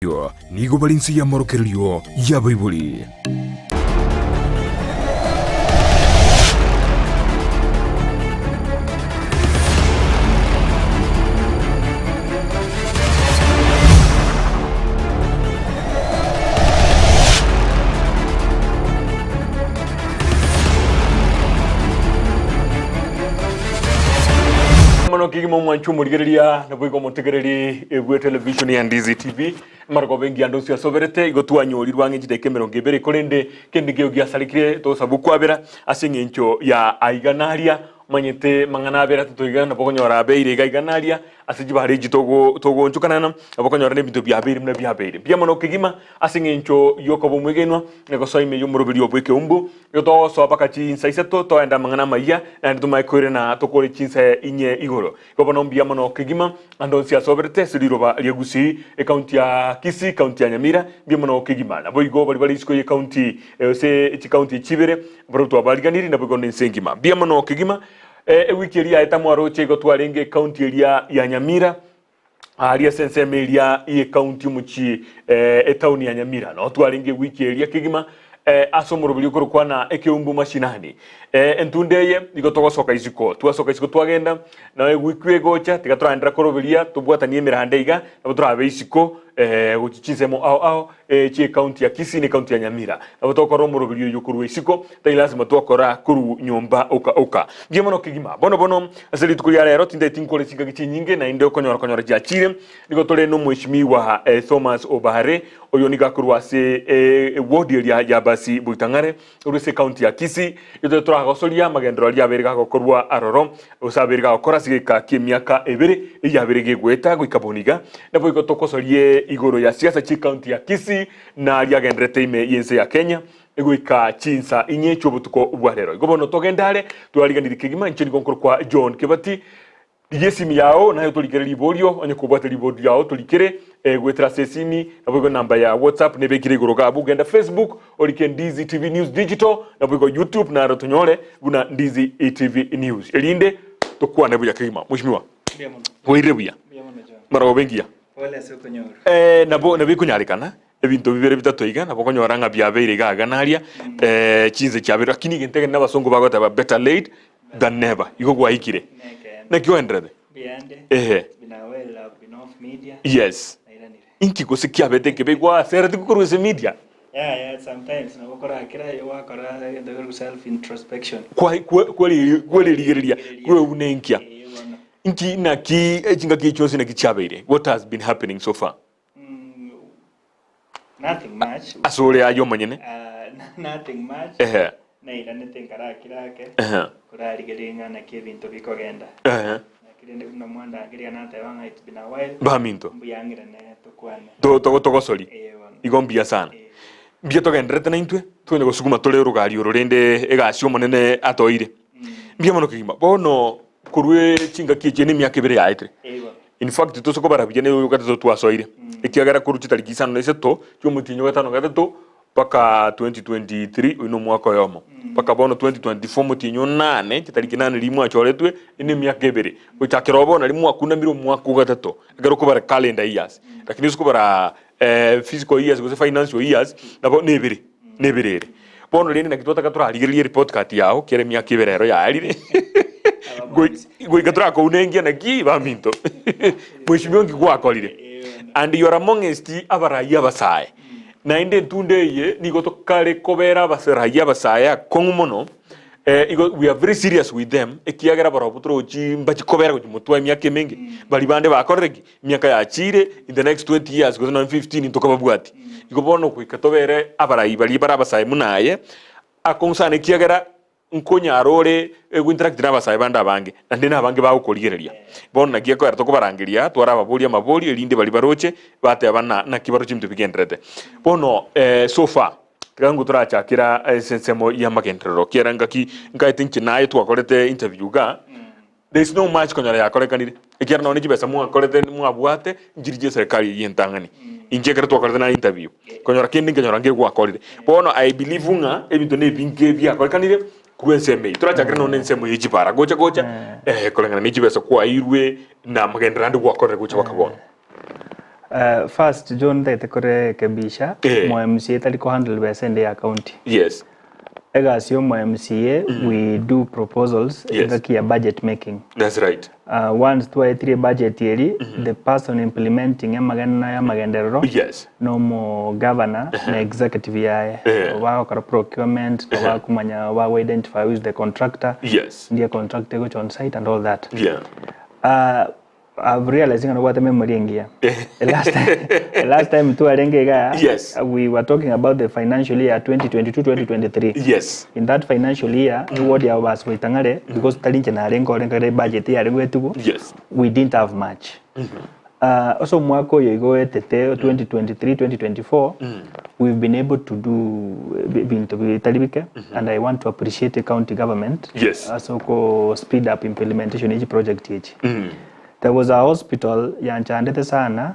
Nigo bare inse y'amorokererio y'abaibori. Mono kegima omwanchi omorigereria naboigo omotegereri bw'etelevishoni ya Ndizi TV. Amarogoba engiya onsi asoberete, igo twanyorirwe ang'e chidakika 20, korende kende nkeiyo giasarekire togosaba okwabera ase eng'encho ya aiga na aria. Omanyete mang'ana abere atato iga nabo okonyora abeire iga iga na aria ase chibara echi togo togoonchokanana, nabo okonyora na ebinto biabeire buna biabeire. Mbuya mono kegima ase eng'encho y'okoba omwegenwa na gosoa ime y'omoroberio bw'ekeumbu. Igo togosoa mpaka chinsa isato toende amang'ana amayia, naende tomanye koirana tokore chinsa inye igoro. Igo bono mbuya mono kegima, ande onsi asoberete ase riroba ria Gusii, ekaunti ya Kisii, ekaunti ya Nyamira, mbuya mono kegima. Naboigo baria bare isiko y'ekaunti gose chikaunti echi ibere, barabwo twabariganirie, naboigo nense engima. Mbuya mono kegima. Ewiki eria yaeta mwaroche igo twarenge ekaunti eria ya Nyamira, Aaria ase ensemo eria y'ekaunti omochie etaoni ya Nyamira nao twarenge ewiki eria kegima ase omoroberi okorokwa na ekeumbu mashinani. Entunda eye nigo togosoka isiko, twasoka isiko twagenda nao ewiki egocha tiga toraenderera koroberia tobwatanie emeranda iga nabo torabe isiko gochia chinsemo ao ao chi'ekaunti ya Kisii na ekaunti ya Nyamira. Nabo togokora omoroberi oyo korwa isiko Tari lasima twakora korwa nyomba oka oka. Mbuya mono kegima. Bono bono, ase rituko ria rero tintageti nkore chingaki chinyinge naende okonyora konyora chiachire. Nigo tore nomweshimiwa Thomas Obare, oyo nigo akorwa ase eward eria ya Basi Boitang'are, korwa ase ecounty ya Kisii. Nigo toragosoria amagenderero aria abeire gagokorwa aroro, gose abeire gagokora ase egeka ki'emiaka ebere eyio abeire gegoeta goika bono iga. Naboigo togosorie igoro ya siasa chi'ecounty ya Kisii na aria agendererete ime y'ense ya Kenya. Goika chinsa inye chi'obotuko bwa rero. Igo bono togende are, twariganirie kegima, inche nigo nkorokwa John Kebati. Rigia esimi yao, naye otorikere riborio, onye kobwate riborio riao torikere goetera ase esimi, naboigo enamba ya WhatsApp nebekire igoro iga abwo, genda Facebook orike Ndizi TV News Digital, naboigo YouTube naro tonyore buna Ndizi TV News, erinde tokwane buya kegima. Mweshimiwa, Mbuya mono. bwairire buya? Mbuya mono John. Marogoba engiya? Pole ase okonyorwa. Nabo nabo ekonyarekana. Ebinto bibere bitato iga nabo okonyora ng'a biabeire iga iga naria, chinse chiabeire lakini egento ekio nabasongo bagoteba better late than never, igo gwaikire. Nekeene. Naki oenderete? Mbuyande. Ehe. It's been a while I've been off media. Yes. Nairanire. Inki gose kiabete ekebe gwasereti korwa ase media? Yeah, yeah, sometimes nabo okorakera gwakora egento gekorokwa self introspection. Kwa- kwa- kwari- kwarerigereria kweunenkia. Ee bono. Inki naki chingaki echi chionsi naki chiabeire? What has been happening so far? Nothing much. Ase ore aye omonyene. Ah, nothing much. Ehe. Nairanete nkarakira ake. Ehe. Korarigereria ng'a naki ebinto bikogenda. Ehe. Naki rende buna mwandangeria nateba ng'a it's been a while. Baminto. Mbuya ng'irane tokwane. To- to- Togosori. Eh, bono. Igo mbuya sana. Eh. Mbuya togendererete naintwe, twonye gosuguma tore orogari oro rende egasi Omonene atoeire. Mbuya mono kegima. Bono korwa chingaki echio nemiaka ebere yaetire. Eh, bono. In fact tose kobara buya ne gatato twasoire ekiagera korwa chitariki isano na isato chiomotienyi o gatano gatato mpaka 2023 oyio nomwaka oyomo mpaka bono 2024 omotienyi o nane chitariki nane riria mwachoretwe eye nemiaka ebere gochakera oo bono naria mwakunamire omwaka o gatato ekero okobara calendar years lakini ase okobara physical years gose financial years nabo nebere nebere ere. Bono rende naki twataka torarigererie report card yao kera emiaka ebere ero yaerire goika torakounengia naki baminto mweshimiwa nki gwakorire and you are amongst abarai abasae naende entunda eye nigo tokare kobera abarai abasae akong'u mono igo we are very serious with them ekiagera barobwo torochi mbachi kobera gochia motwe emiaka emenge baria bande bakorire ki Emiaka yachiire, in the next 20 years gose nonye 15 ntokababwati. Igo bono goika tobere abarai baria bare abasae buna aye, akong'u sana ekiagera nkonyara ore gointeract na abasae bande abange, naende na abange bagokorigereria. Bono naki ekogera tokobarangeria twarababoria amaborio erinde baria baroche bateba ng'a naki baroche ebinto bigendererete. Bono so far, tiga ng'o torachakera ase ensemo y'amagenderero, ekiagera ngaki nkaete inche naye twakorete interview igaa, There is no much konyora yakorekanire, ekiagera nonye chibesa mwakorete mwabwate nchiri chia eserekari eyio entang'ani. Inche ekero twakorete naye interview, konyora kende nkanyora nkegwakorire. Bono I believe ng'a ebinto na ebinge biakorekanire korwa ensemo eyio. Torachakere nonye na ensemo ye chibara gocha gocha, koreng'ana ne chibesa kwairwe na amagenderero ande gwakorire gocha mpaka bono. First John ntagete korekebisha Eh. mo MCA tari ko handle besa ende ya county. Yes. Egasi ya omo MCA we do proposals Yes. engaki ya budget making. That's right. Once twaetire ebudget eri the person implementing amagena ya amagenderero Yes. na omo governor na executive yaye Eh. bagokora procurement bakumanya bago identify who is the contractor Yes. ndiye contractor egocha on site and all that. Yeah. I've realized ng'a nobwate memory engiya. The last time, the last time twarenge iga, Yes. we were talking about the financial year 2022-2023. Yes. In that financial year, eward ya Obasi Boitang'are, because tari inche narenge ore nkagera ebudget yare goetigwa, Yes. we didn't have much. Ase omwaka oyo igo oetete 2023-2024, we've been able to do ebinto bitari bike and I want to appreciate the county government Yes. ase oko speed up implementation ye chiproject echi. There was a hospital yanchandete sana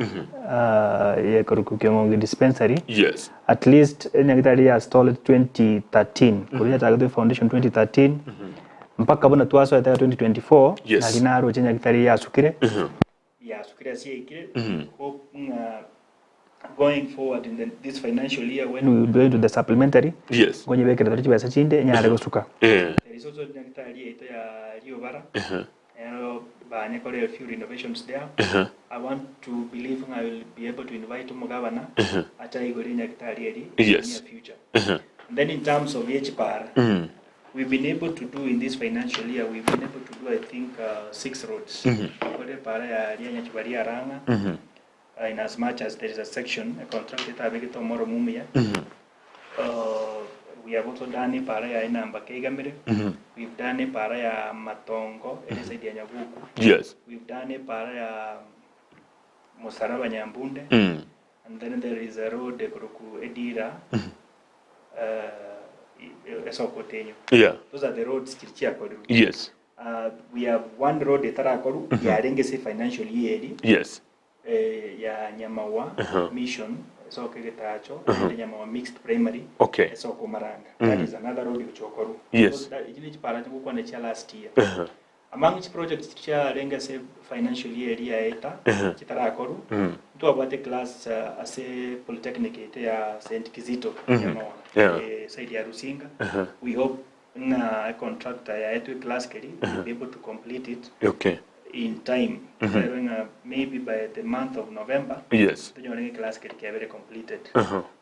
yekorokwa Kiong'ongi dispensary Yes. at least enyagitari ya stalled 2013 korwa yachagete foundation 2013 mpaka buna twasoete 2024 Yes. nari naroche enyagitari yasukire yasukire ase yaikire hope ng'a going forward in the, this financial year when we will be going to the supplementary Yes. nkonyebekera tore chibesa chinde nyare gosuka Eh. There is also nyagitari yaito ya Riobara ero banyekore a few renovations there I want to believe ng'a I will be able to invite omogabana ache aigore nyagitari eri in the Yes. near future and then in terms of yechipara We've been able to do in this financial year, we've been able to do I think 6 roads. Kore para ya ria Nyachibari ya Rang'a, in as much as there is a section, a contract etabegete omoro mumia. We have also done para ya Inamba Keigamire. We've done para ya Matongo, ere side ya Nyaguku. Yes. We've done para ya Musaraba Nyambunde. And then there is a road ekoroku Edira, Esokotenyo. Yeah. Those are the roads chiri chiakorirwe. Yes. We have one road etarakorwa yarenge ase financial year eri Yes. ya Nyamawa Mission esoke Getacho naende Nyamawa Mixed Primary Okay. esoke Maranga. That is another road egochokorwa. Yes. So that, echi ne chipara chigokwana chia last year. Among chiprojects chiarenge ase financial year eria yaeta chitarakorwa, ntwabwate class ase polytechnic yaito ya St Kizito Nyamawa side ya Rusinga. We hope ng'a econtractor yaetwe eclass keria will be able to complete it in time. Torebe ng'a maybe by the month of November tonyore ng'a eclass keria kiabere completed.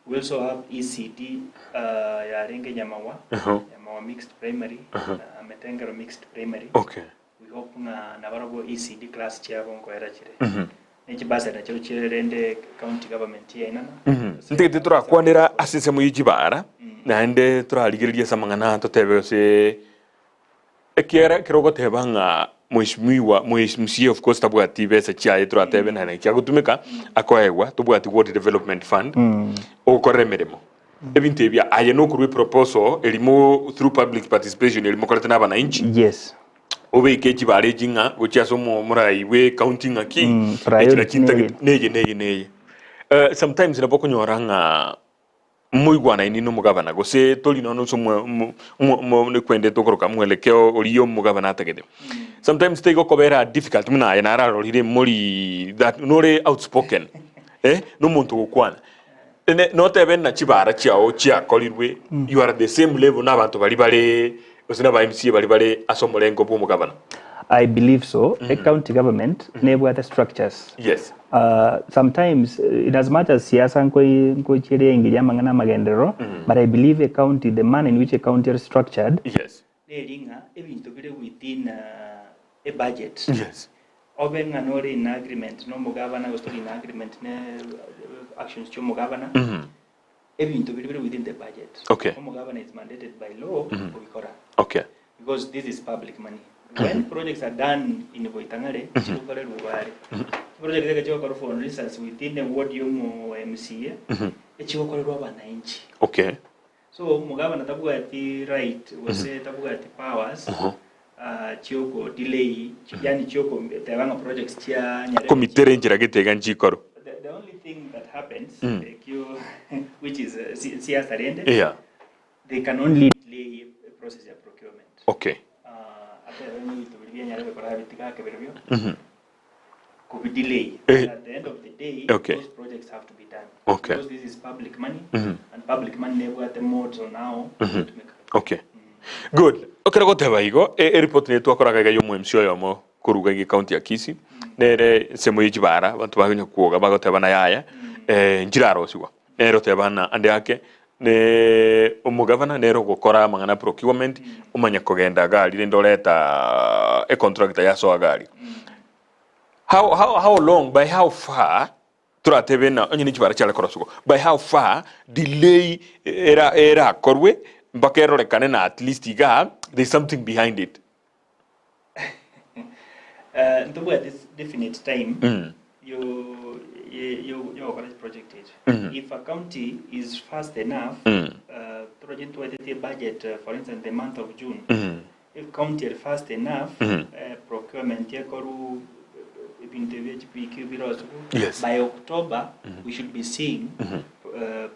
We also have ECD yarenge Nyamawa, Nyamawa Mixed Primary, na Metengero Mixed Primary. We hope ng'a nabarabwo ECD class chiabo nkoera chire. Ne chibasari nachio chire rende county government yainana. Ntagete torakwanera ase ensemo ye chibara, naende torarigereria ase amang'ana totebe gose ekiagera ekero ogoteba ng'a Mheshimiwa MCA of course tabwati besa chiaye toratebe naende naki agotumeka, akoegwa tobwati ward development fund, ogokorera emeremo. Ebinto ebi aye nokorwa eproposal erimo through public participation eri mokorete na abananchi, Yes. obeke chibara echi ng'a gochia ase omo omorai bwe ecounty ng'aki, echi Priority naki ntagete neye. neye neye neye. Sometimes nabo okonyora ng'a Moigwanaini nomogabana, gose tori nonya ase okwendete okoroka mwelekeo oria omogabana atagete. Sometimes tigokobera difficult buna aye nararorire mori that nore outspoken eh, nomonto ogokwana. Ne notebe ng'a chibara chiao chiakorirwe you are the same level na abanto baria bare gose na aba MCA baria bare ase omorengo bwa omogabana. I believe so. Ecounty government nebwate structures. Yes. Sometimes in as much as siasa nkochiria engiria amang'ana amagenderero, but I believe a county, the manner in which a county are structured, Yes. neri ng'a ebinto bire within a budget. Yes. Obe ng'a nore in agreement na omogabana gose tori in agreement ne actions chia omogabana, ebinto biria bire within the budget. Omogabana is mandated by law kobikora. Because this is public money. When projects are done in Boitang'are, chigokorerwa igare. Chiproject ekero chigokorwa for instance within a ward ya omo MCA, echigokorerwa abananchi. So omogabana tabwati right gose tabwati powers chioko delay, yaani chioko teba ng'a projects chia Nyarebe Komitere enchera gete iga nchikorwe. The only thing that happens, ekio which is siasa rende, they can only delay a process ya procurement. Atebe ng'a ebinto biria bia Nyarebe korabitiga ake birobio. Kobi delay Eh. but at the end of the day Okay. those projects have to be done Okay. because this is public money and public money nebwate modes on how egotumeka. Okay. Good. Ekero goteba igo, e- eripoti nere twakoraga iga ya omo-MC oyomo korwa iga ekaunti ya Kisii, nere ensemo ye chibara, abanto bakonya kwoga bagoteba na yaya, eh, nchirarosigwa. Nere oteba ng'a ande ake, ne omogavana nere ogokora amang'ana a procurement, omanya kogenda iga aria rende oreta econtractor yasoa iga aria. How, how, how long, by how far, toratebe ng'a onye ne chibara chiare korosigwa, by how far delay era erakorwe mpaka erorekane na at least igaa there is something behind it. Eh, ntobwate definite time Mm. yo ye- yo yogokora chiproject echi Mhm. if a county is fast enough Mm. uh, toroche ntwaetetie budget uh, for instance the month of june Mm. If county ere fast enough, Mhm. eh, procurement ekoru ebinto ebia chipiki birosigu Yes. by October we should be seeing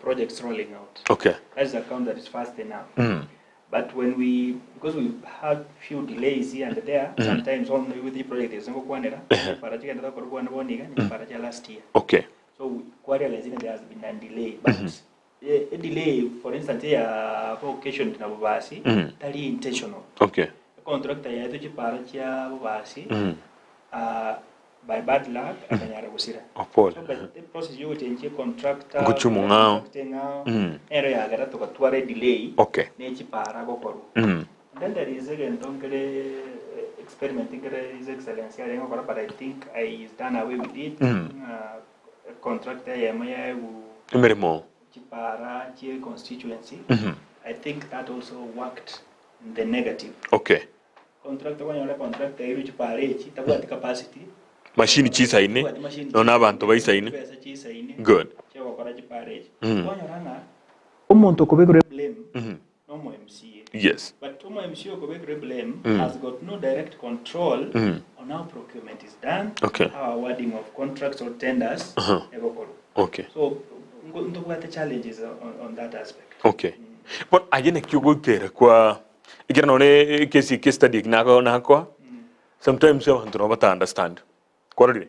projects rolling out. Okay. That is a county that is fast enough. Mm. But when we because we had few delays here and there, sometimes only with the project is ngokwanera, para chigenda korwa boniga ni para cha last year. Okay. So kwa realize there has been a delay but e e delay for instance ya vocation na bobasi Mhm. tari intentional. Okay. Contractor yaetwe chipara chia bobasi Mm. by bad luck akanyara gosira. Oh, pole. So by the process yogochenchia contractor Ngochia omong'ao. contractor eng'ao Mm. nero yagera togatwara edelay Okay. ne chipara gokorwa. Mm. And then there is egento nkere experiment nkere his excellency arenge gokora but I think I is done away with it. Mm. Ng'a contractor eyemo yaegu Emeremo. chipara chie constituency. Mhm. I think that also worked in the negative. Okay. Contractor kwanyora contractor yairwe chipara echi tabwati capacity. Machine chisaine Tabwati machine nonya abanto baisaine. Chibesa chisaine. Good. Chiogokora chipara echi. Mm. Kwanyora ng'a omonto okobekirwe blame Mhm. nomo MCA. Yes. But omo MCA okobekirwe blame Mm. has got no direct control Mm. on how procurement is done, Okay. how awarding of contracts or tenders Uh-huh. egokorwa. Okay. So ngo- ntobwate challenges on, on that aspect. Okay. But aye naki ogoikera kwa ekero nonye ekesi case study eki nako nakoa sometimes abanto nabo bata understand. Kwarorire?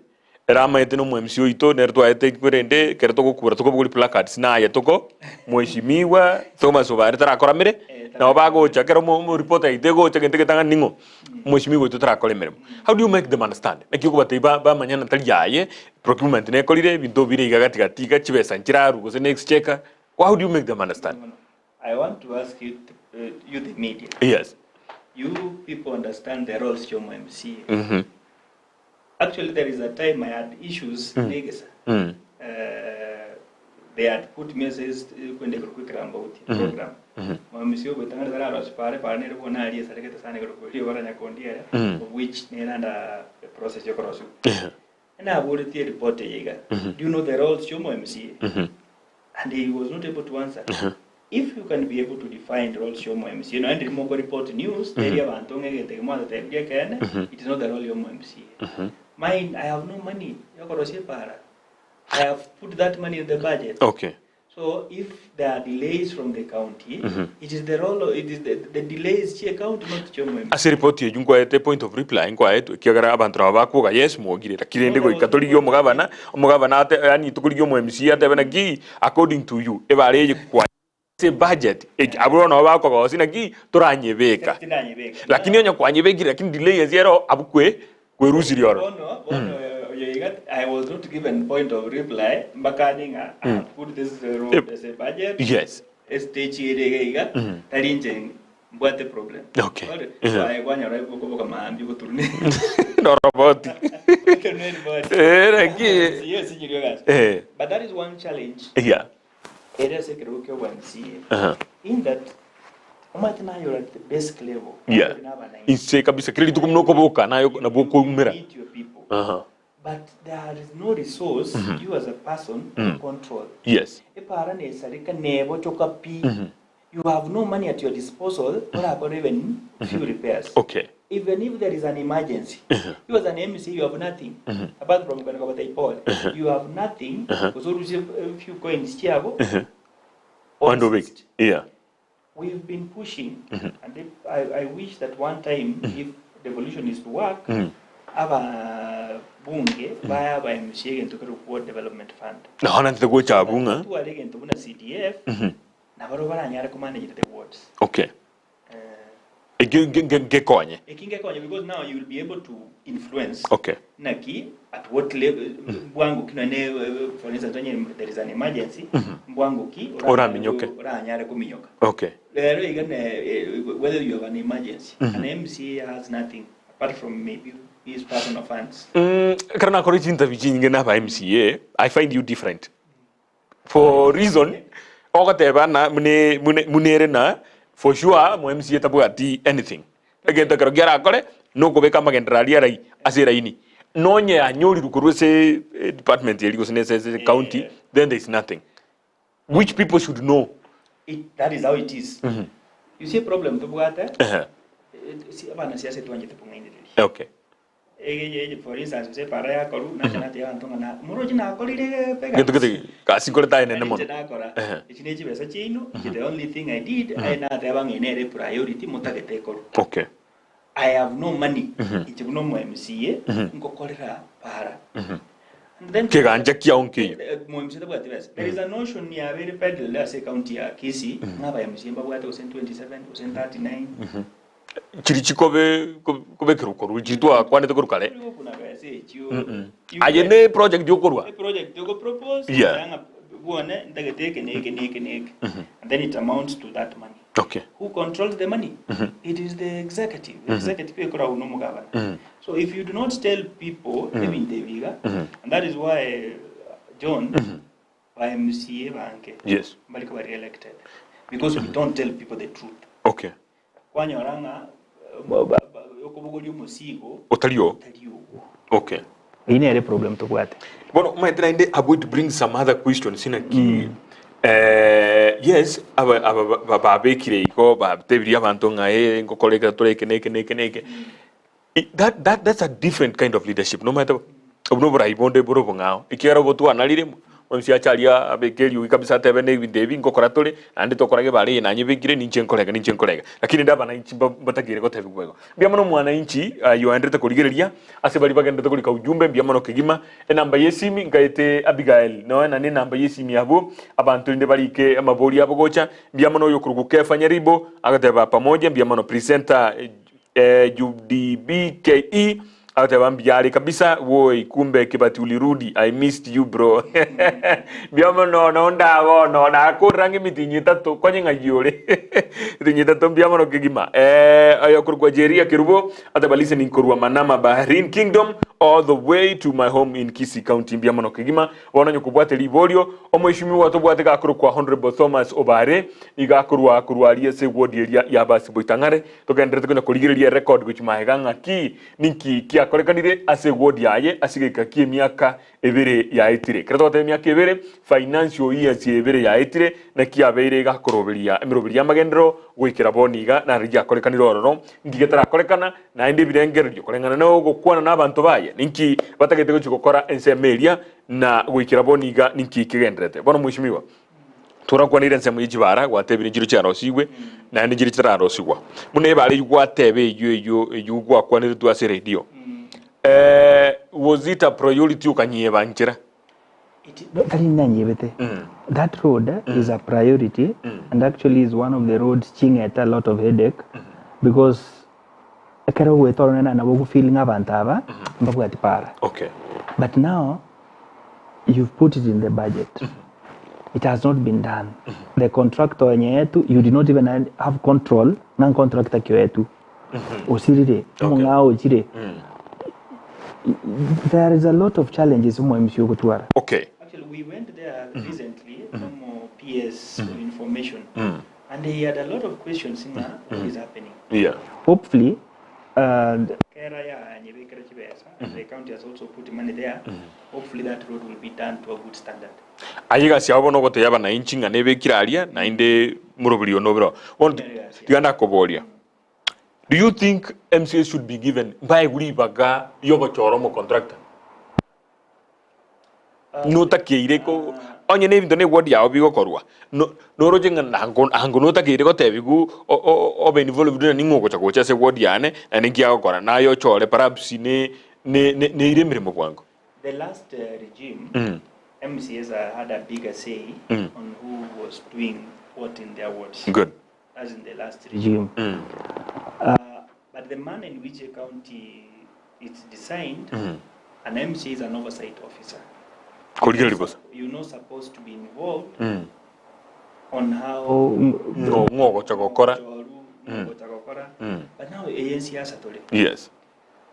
Ere amaete na omo MC oito nere twaete korende ekero togokura tokobogori placards naye toko mheshimiwa Thomas Obare tarakoramere nabo bagocha ekero omo omo reporter yaito egocha gento egetang'ani ning'o mheshimiwa oito tarakora emeremo. How do you make them understand? Naki okobatebia ba bamanyana tari aye procurement nekorire ebinto bire iga gati gati iga chibesa nchirarwe gose na exchequer how do you make them understand? I want to ask you, you the media. Yes. You people understand the roles chia omo MCA. Mhm. Actually there is a time I had issues mm. negesa. Mm. They had put me ase kwenda igoro kwikiramba uti program. Mwamisi ogoitang'ana tararwa pare pare nere bono aria esaregete sana igoro kwe riobora nyakondi ere Mm. of which nere under process yokorosiwa. Yeah. Naboretie report eye iga. Do you know the roles chia omo MCA? Mhm. And he was not able to answer. If you can be able to define the roles yomo MCA, nonya ndiri moko report news, teri abanto ng'a egento eke mwatetebirie ekeene, it is not the role yomo MCA. Mine, I have no money yokorosia epara. I have put that money in the budget. Okay. So if there are delays from the county, it is the role, it is the delays chia county, not chiomo MCA. Ase report eyio nkwaete point of reply nkwaetwe ekiagera abanto nabo bakwoga yes mwogire lakini rende goika torigie omogabana, omogabana ate yaani tokorigia omo MCA atebe naki according to you ebare eye kwa ase ebudget eki abwo bono nabo bakogosia naki toranyebeka Tinanyebeka. lakini onye kwanyebekire lakini delay ase ero abwo kwe kwerusirie oro. Bono, bono oyo iga, I was not given point of reply mpaka anye ng'a I have put this road as a budget. Yes. Estage ere iga iga, tari inche mbwate problem. Okay. Ore, Mhm. so aye kwanyora okoboka maambia ogoturune. Noroboti. Ogoturune riboti. Eh, naki. Yes, inyirio gasi. Eh. But that is one challenge. Yeah. Ere ase ekerogo kia obwa MCA. Aha. In that, omanyete naye ore at the basic level. Yeah. Ore na abananchi. Inse kabisa kera rituko buna okoboka naye nabwo okoumera. Meet your people. Aha. But there is no resource you as a person to control. Yes. Epara nesareka nebochoka pi. You have no money at your disposal orakore even few repairs. Okay. Even if there is an emergency, you as an MC you have nothing. Apart from kwenda kwa Paul, you have nothing. Gose orusie a few coins chiabo. Wande obeke. Yeah. We've been pushing and if, I wish that one time if devolution is to work, Ababunge bae aba MCA egento kerokwa Ward Development Fund. Nao nanchete gocha abwo ng'a. Totware egento buna CDF, nabarobwo baranyare ko manage the wards. Okay. Ekio ngekonye. Eki ngekonye because now you will be able to influence. Okay. Naki at what level bwango ki nonye for instance onye there is an emergency bwango ki Oraminyoke. oranyare kominyoka. Okay. Rero iga ne whether you have an emergency an MCA has nothing apart from maybe his personal funds. Ekero nakora chinterview chinyinge na aba MCA, I find you different. For reason, ogoteba na mune mune muna ere na for sure mo MCA tabwati anything. Egento ekero kiarakore, nokobeka amagenderero aria arai ase eraini. Nonye yanyorirwe korwa ase department eria gose na ase ase county, then there is nothing. Which people should know. It, that is how it is. You see problem tobwate, Ehe. si abanasiasa twanchete kong'ainereria. Okay. Eye eye for instance gose epara yakorwa nacha natebia abanto ng'a na moroche nakorire Gento gete gasi nkorete aye nene Inche mono. nakora Ehe. echi ne chibesa chiaino inche the only thing I did aye nateba ng'a eye nere priority motagete ekorwe. Okay. I have no money inche buna omo MCA ngokorera para. And then Kegancha kiao nkeiyo. Mo MCA tabwati besa. There is a notion yabeire peddled ase ecounty ya Kisii ng'a aba MCA mbabwate gose 27 gose 39. Chiri chikobe kobekerwa korwa chiri twakwanete korwa kare. Tori gokuna besa echio. Aye ne project okorwa. E project ogo propose Yeah. ng'a bwone ntagete eke na eke na eke na eke. And then it amounts to that money. Okay. Who controls the money? It is the executive. Executive ekoragwa na omogabana. So if you do not tell people ebinto ebi iga, and that is why John, ba MCA bange Yes. mbari koba re-elected because we don't tell people the truth. Okay. Kwanyora ng'a okobogoria omosigo Otari oo. otari ogo. Okay. Eyio nere problem tobwate. Bono omanyete naende abwo it brings some other questions naki eh, yes aba aba ba- babekire igo batebirie abanto ng'a eh ngokora eke tore eke na eke na eke na eke. I- That, that, that's a different kind of leadership nomanyete bo? Obwo noborai bonde bore obong'ao ekiagera obotwanarire Onsi ache aria abeke eriogi kabisa atebe nebinto ebi ngokora tore, naende tokora gebare eye nanyebekire, ninche nkore iga, ninche nkore iga. Lakini rende abanainchi mba mbatakeire gotebigwa igo. Mbuya mono omwananchi ayio oenderete korigereria ase baria bagenderete korika ujumbe, mbuya mono kegima. Enamba y'esimi nkaete Abigael, nonya naende enamba y'esimi abwo, abanto rende barike amabori abo gocha. Mbuya mono oyokorokwa Kefa Nyaribo, agateba pamoja, mbuya mono presenter JUDBKE agoteba mbuya are kabisa woi kumbe Kibati ulirudi I missed you bro mbuya mono no ndabono nakorera ng'a emitinyi etato konye ng'ai ore emitinyi etato mbuya mono kegima eh oyo okorokwa Jeria Kerubo ateba listening korwa Manama Bahrain Kingdom all the way to my home in Kisii County mbuya mono kegima Bono onye kobwate riborio, omoishimiwa tobwate gakorokwa Honourable Thomas Obare, nigo akorwa korwa aria ase eward eria ya Basiboitang'are. Togendererete konya korigereria erecord gochia magega ng'aki ninki kiakorekanire ase eward yaye ase egeka ki'emiaka ebere yaetire. Ekero togoteba emiaka ebere, financial years ebere yaetire, naki yabeire egakoroberia emeroberi y'amagenderero goikera bono iga naro giakorekanire ororo, nki getarakorekana, naende ebirengererio koreng'ana nogokwana nabanto baye, ninki batagete gochia gokora ensemo eria, na goikera bono iga ninki kegendererete. Bono mweshimiwa, torakwaneire ensemo ye chibara, gwatebire nchire chiarosigwe, naende nchire chitararosigwa. Buna ebara eyio gwateba eyio eyio eyio gwakwaneretwe ase eredio, eh, was it a priority okanyeba nchera? Tari nanyebete. That road is a priority and actually is one of the roads ching'ete a lot of headache because ekero ogoeta ororo naende nabo ogofeel ng'a abanto aba mbabwati para. Okay. But now you've put it in the budget. It has not been done. The contractor onye etu you did not even have control ng'a contractor ki oetu. Osirire, omong'ao ochire. There is a lot of challenges omo MC ogotwara. Okay. Actually, we went there recently from PS information, and he had a lot of questions ng'a what is happening. Yeah. Hopefully, Kera yanyebekera chibesa, and the county has also put money there. Hopefully that road will be done to a good standard. Aye egasi yao bono ogotebia abanainchi ng'a nebekire aria, naende moroberi one obere oo. Bono tiga ndakoboria, do you think MCAs should be given mbaegwe ribaga riogochora omocontractor? Notakeire ko onye na ebinto na eward yao bigokorwa, no noroche ng'a nango ango notakeire gotebiwa o- o- obe involved na ning'o ogocha gocha ase eward yane, naende nki agokora, naye ochore perhaps ne. Ne ne neire emeremo bwango. The last regime, MCAs had a bigger say on who was doing what in their wards. Good. That's in the last regime. But the manner in which a county is designed, an MCA is an oversight officer. Korigereria bosa. You're not supposed to be involved on how Ng'o ng'o ogocha gokora. Ng'o ogocha gokora. But now eye ensiasa tore. Yes.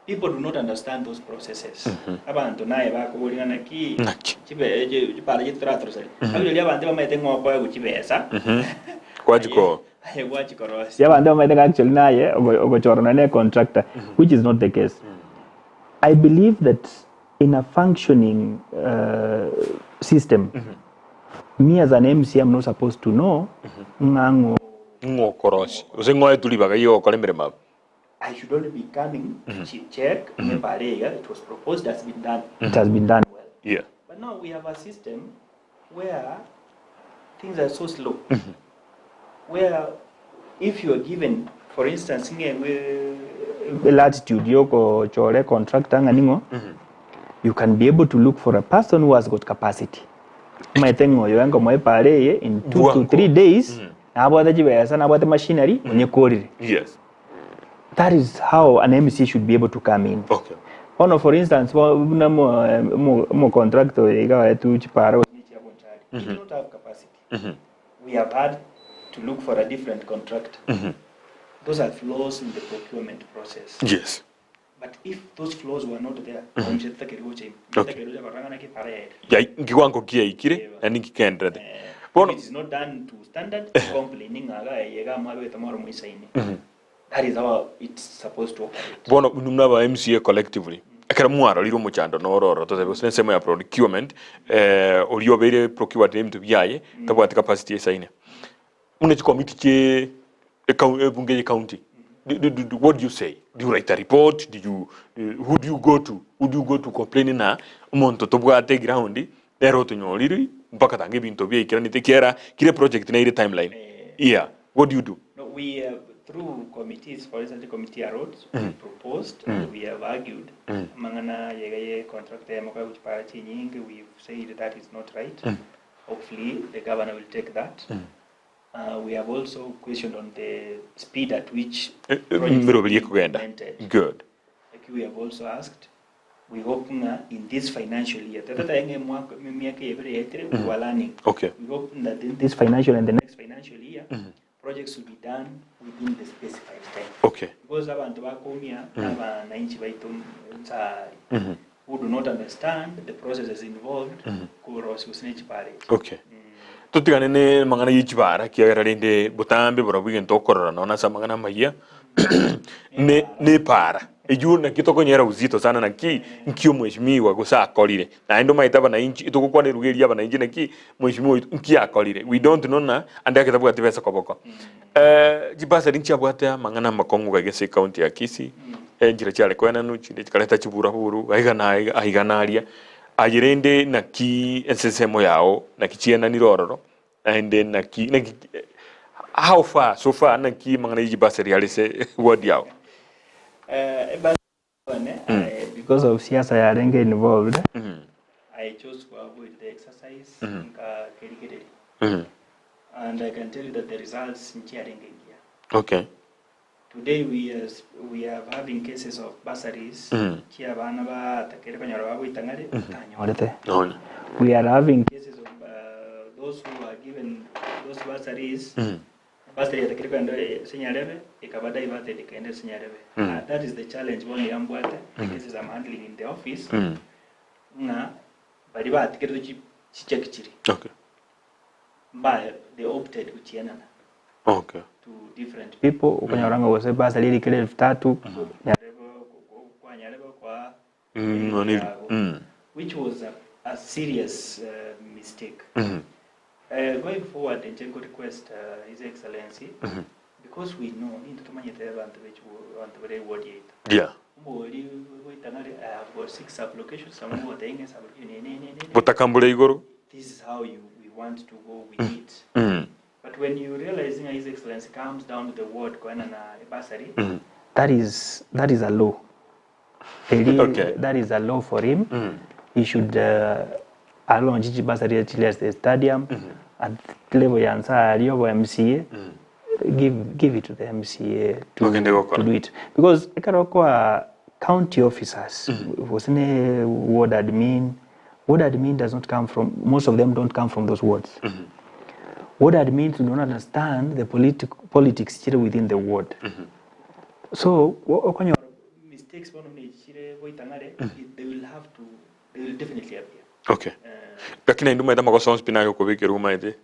People do not understand those processes. Abanto naye bakoboria ng'a naki Naki. chibe chipara chiaito toratoroseri. Actually abanto bamaete ng'a okoegwa chibesa. Gwachikoa. Aye gwachikorosia. Abanto bamaete ng'a actually naye ogochorana ne contractor which is not the case. I believe that in a functioning system me as an MCA am not supposed to know ng'a ng'o Ng'o okorosia gose ng'o oetwe ribaga ri'ogokora emeremo abwo. I should only be coming to check ng'a epara iga it was proposed has been done. It has been done well. Yeah. But now we have a system where things are so slow. Where if you are given, for instance, ng'e latitude yokochora contractor ng'a ning'o, you can be able to look for a person who has got capacity. Omanyete ng'a oyo enkomoa epara eye in 2 to Bwango. 3 days, nabwate chibesa, nabwate machinery, onyekorire. Yes. That is how an MC should be able to come in. Okay. Bono for instance, buna omocontractor oyo iga oetwe chipara gose chia Bonchari, he did not have capacity. We have had to look for a different contractor. Those are flaws in the procurement process. Yes. But if those flaws were not there, omuche tutakeire gocha ime. Okay. Tutakeire gocha korora ng'a naki epara yaerire. Yai nkiwango kiaikire naende nkigenderete. Bono If it is not done to standard, complaining ng'a iga eye iga mwabegete mwaro moisaine. That is how it's supposed to operate. Bono inwe buna aba MCA collectively, ekero mwarorire omochando noro ororo totebe gose ensemo ya procurement, oria obeire procured na ebinto biaye, tabwati capacity esaine. Buna chikomiti chie ebunge ye county, what do you say? Do you write a report? Do you, who do you go to? Who do you go to complain ng'a omonto tobwate eground, nere otonyoriri mpaka tanga ebinto biaikeranete ekiagera kera eproject nere timeline. Yeah, what do you do? No, we have, through committees, for instance, the committee ya roads, we proposed and we have argued amang'ana yega ye contract eyemo koegwa chipara chinyinge, we've said that is not right. Hopefully the governor will take that. We have also questioned on the speed at which projects are Emeroberi being ekogenda. implemented. Good. Like we have also asked, we hope ng'a in this financial year, totatae ng'a emwaka emiaka eye ebere yaetire, we were learning. Okay. We hope that in this financial and the next financial year, projects will be done within the specified time. Okay. Because abanto bakoumia nabananchi baito nsaari who do not understand the processes involved korosia gose ne chibara echi. Okay. Totigane ne amang'ana ye chibara ekiagera rende botambe borobwo egento okorora nonya ase amang'ana amayia ne nepara eywo naki tokonyera uzito sana naki nki omweshimiwa gose akorire naende omanyete abanainchi togokwana eruga eria abanainchi naki mweshimiwa oito nki akorire we don't know ng'a ande ake tabwati besa koboko. Chibasari nchiabwate amang'ana amakong'u gaiga ase ecounty ya Kisii, enchera chiare koenanwa chinde chikareta chiburaburu aiga na aiga aiga na aria. Aye rende naki ense ensemo yao naki chienanire ororo, naende naki naki how far so far naki amang'ana ye chibasari are ase ward yao? Because of siasa yarenge involved, I chose to avoid the exercise nkakerigereria. And I can tell you that the results nchiarenge engiya. Okay. Today we are, we are having cases of bursaries chia abana batakere konyora bagoita ng'are batanyorete. Nonya. We are having cases of those who are given those bursaries bursary yatakire kogenda ase Nyarebe ekaba diverted ekaenda ase Nyarebe. That is the challenge bono iga mbwate, the cases I'm handling in the office ng'a baria batigeretwe chi chicheki chiria Okay. mbaye they opted gochienana Okay. to different people okonyora ng'a gose bursary erikire elfu tatu Nyarebe kwa Nyarebe kwa Nonye yago, which was a serious mistake. Going forward inche nko request His Excellency because we know nintwe tomanyete abanto be abanto bare eward yaito. Omogori goita ng'a I have got six applications, amo goteba ng'a application eye ne ne ne. Botakambura igoro. This is how you we want to go with it. But when you realize ng'a His Excellency comes down to the ward koenana a bursary, that is that is a law. Eri Okay. that is a law for him. He should alaunch chibasari chiria ase stadium at level ya nse aria obo MCA give give it to the MCA to, Ogende gokora. to do it because ekero okoa county officers gose ne ward admin ward admin does not come from most of them don't come from those wards ward admins do not understand the politic, politics chire within the ward so okonyora mistakes bono nechire goitang'are they will have to they will definitely appear. Okay. Lakini naende omanyete amagoso onsi pi naye okobekerwa omanyete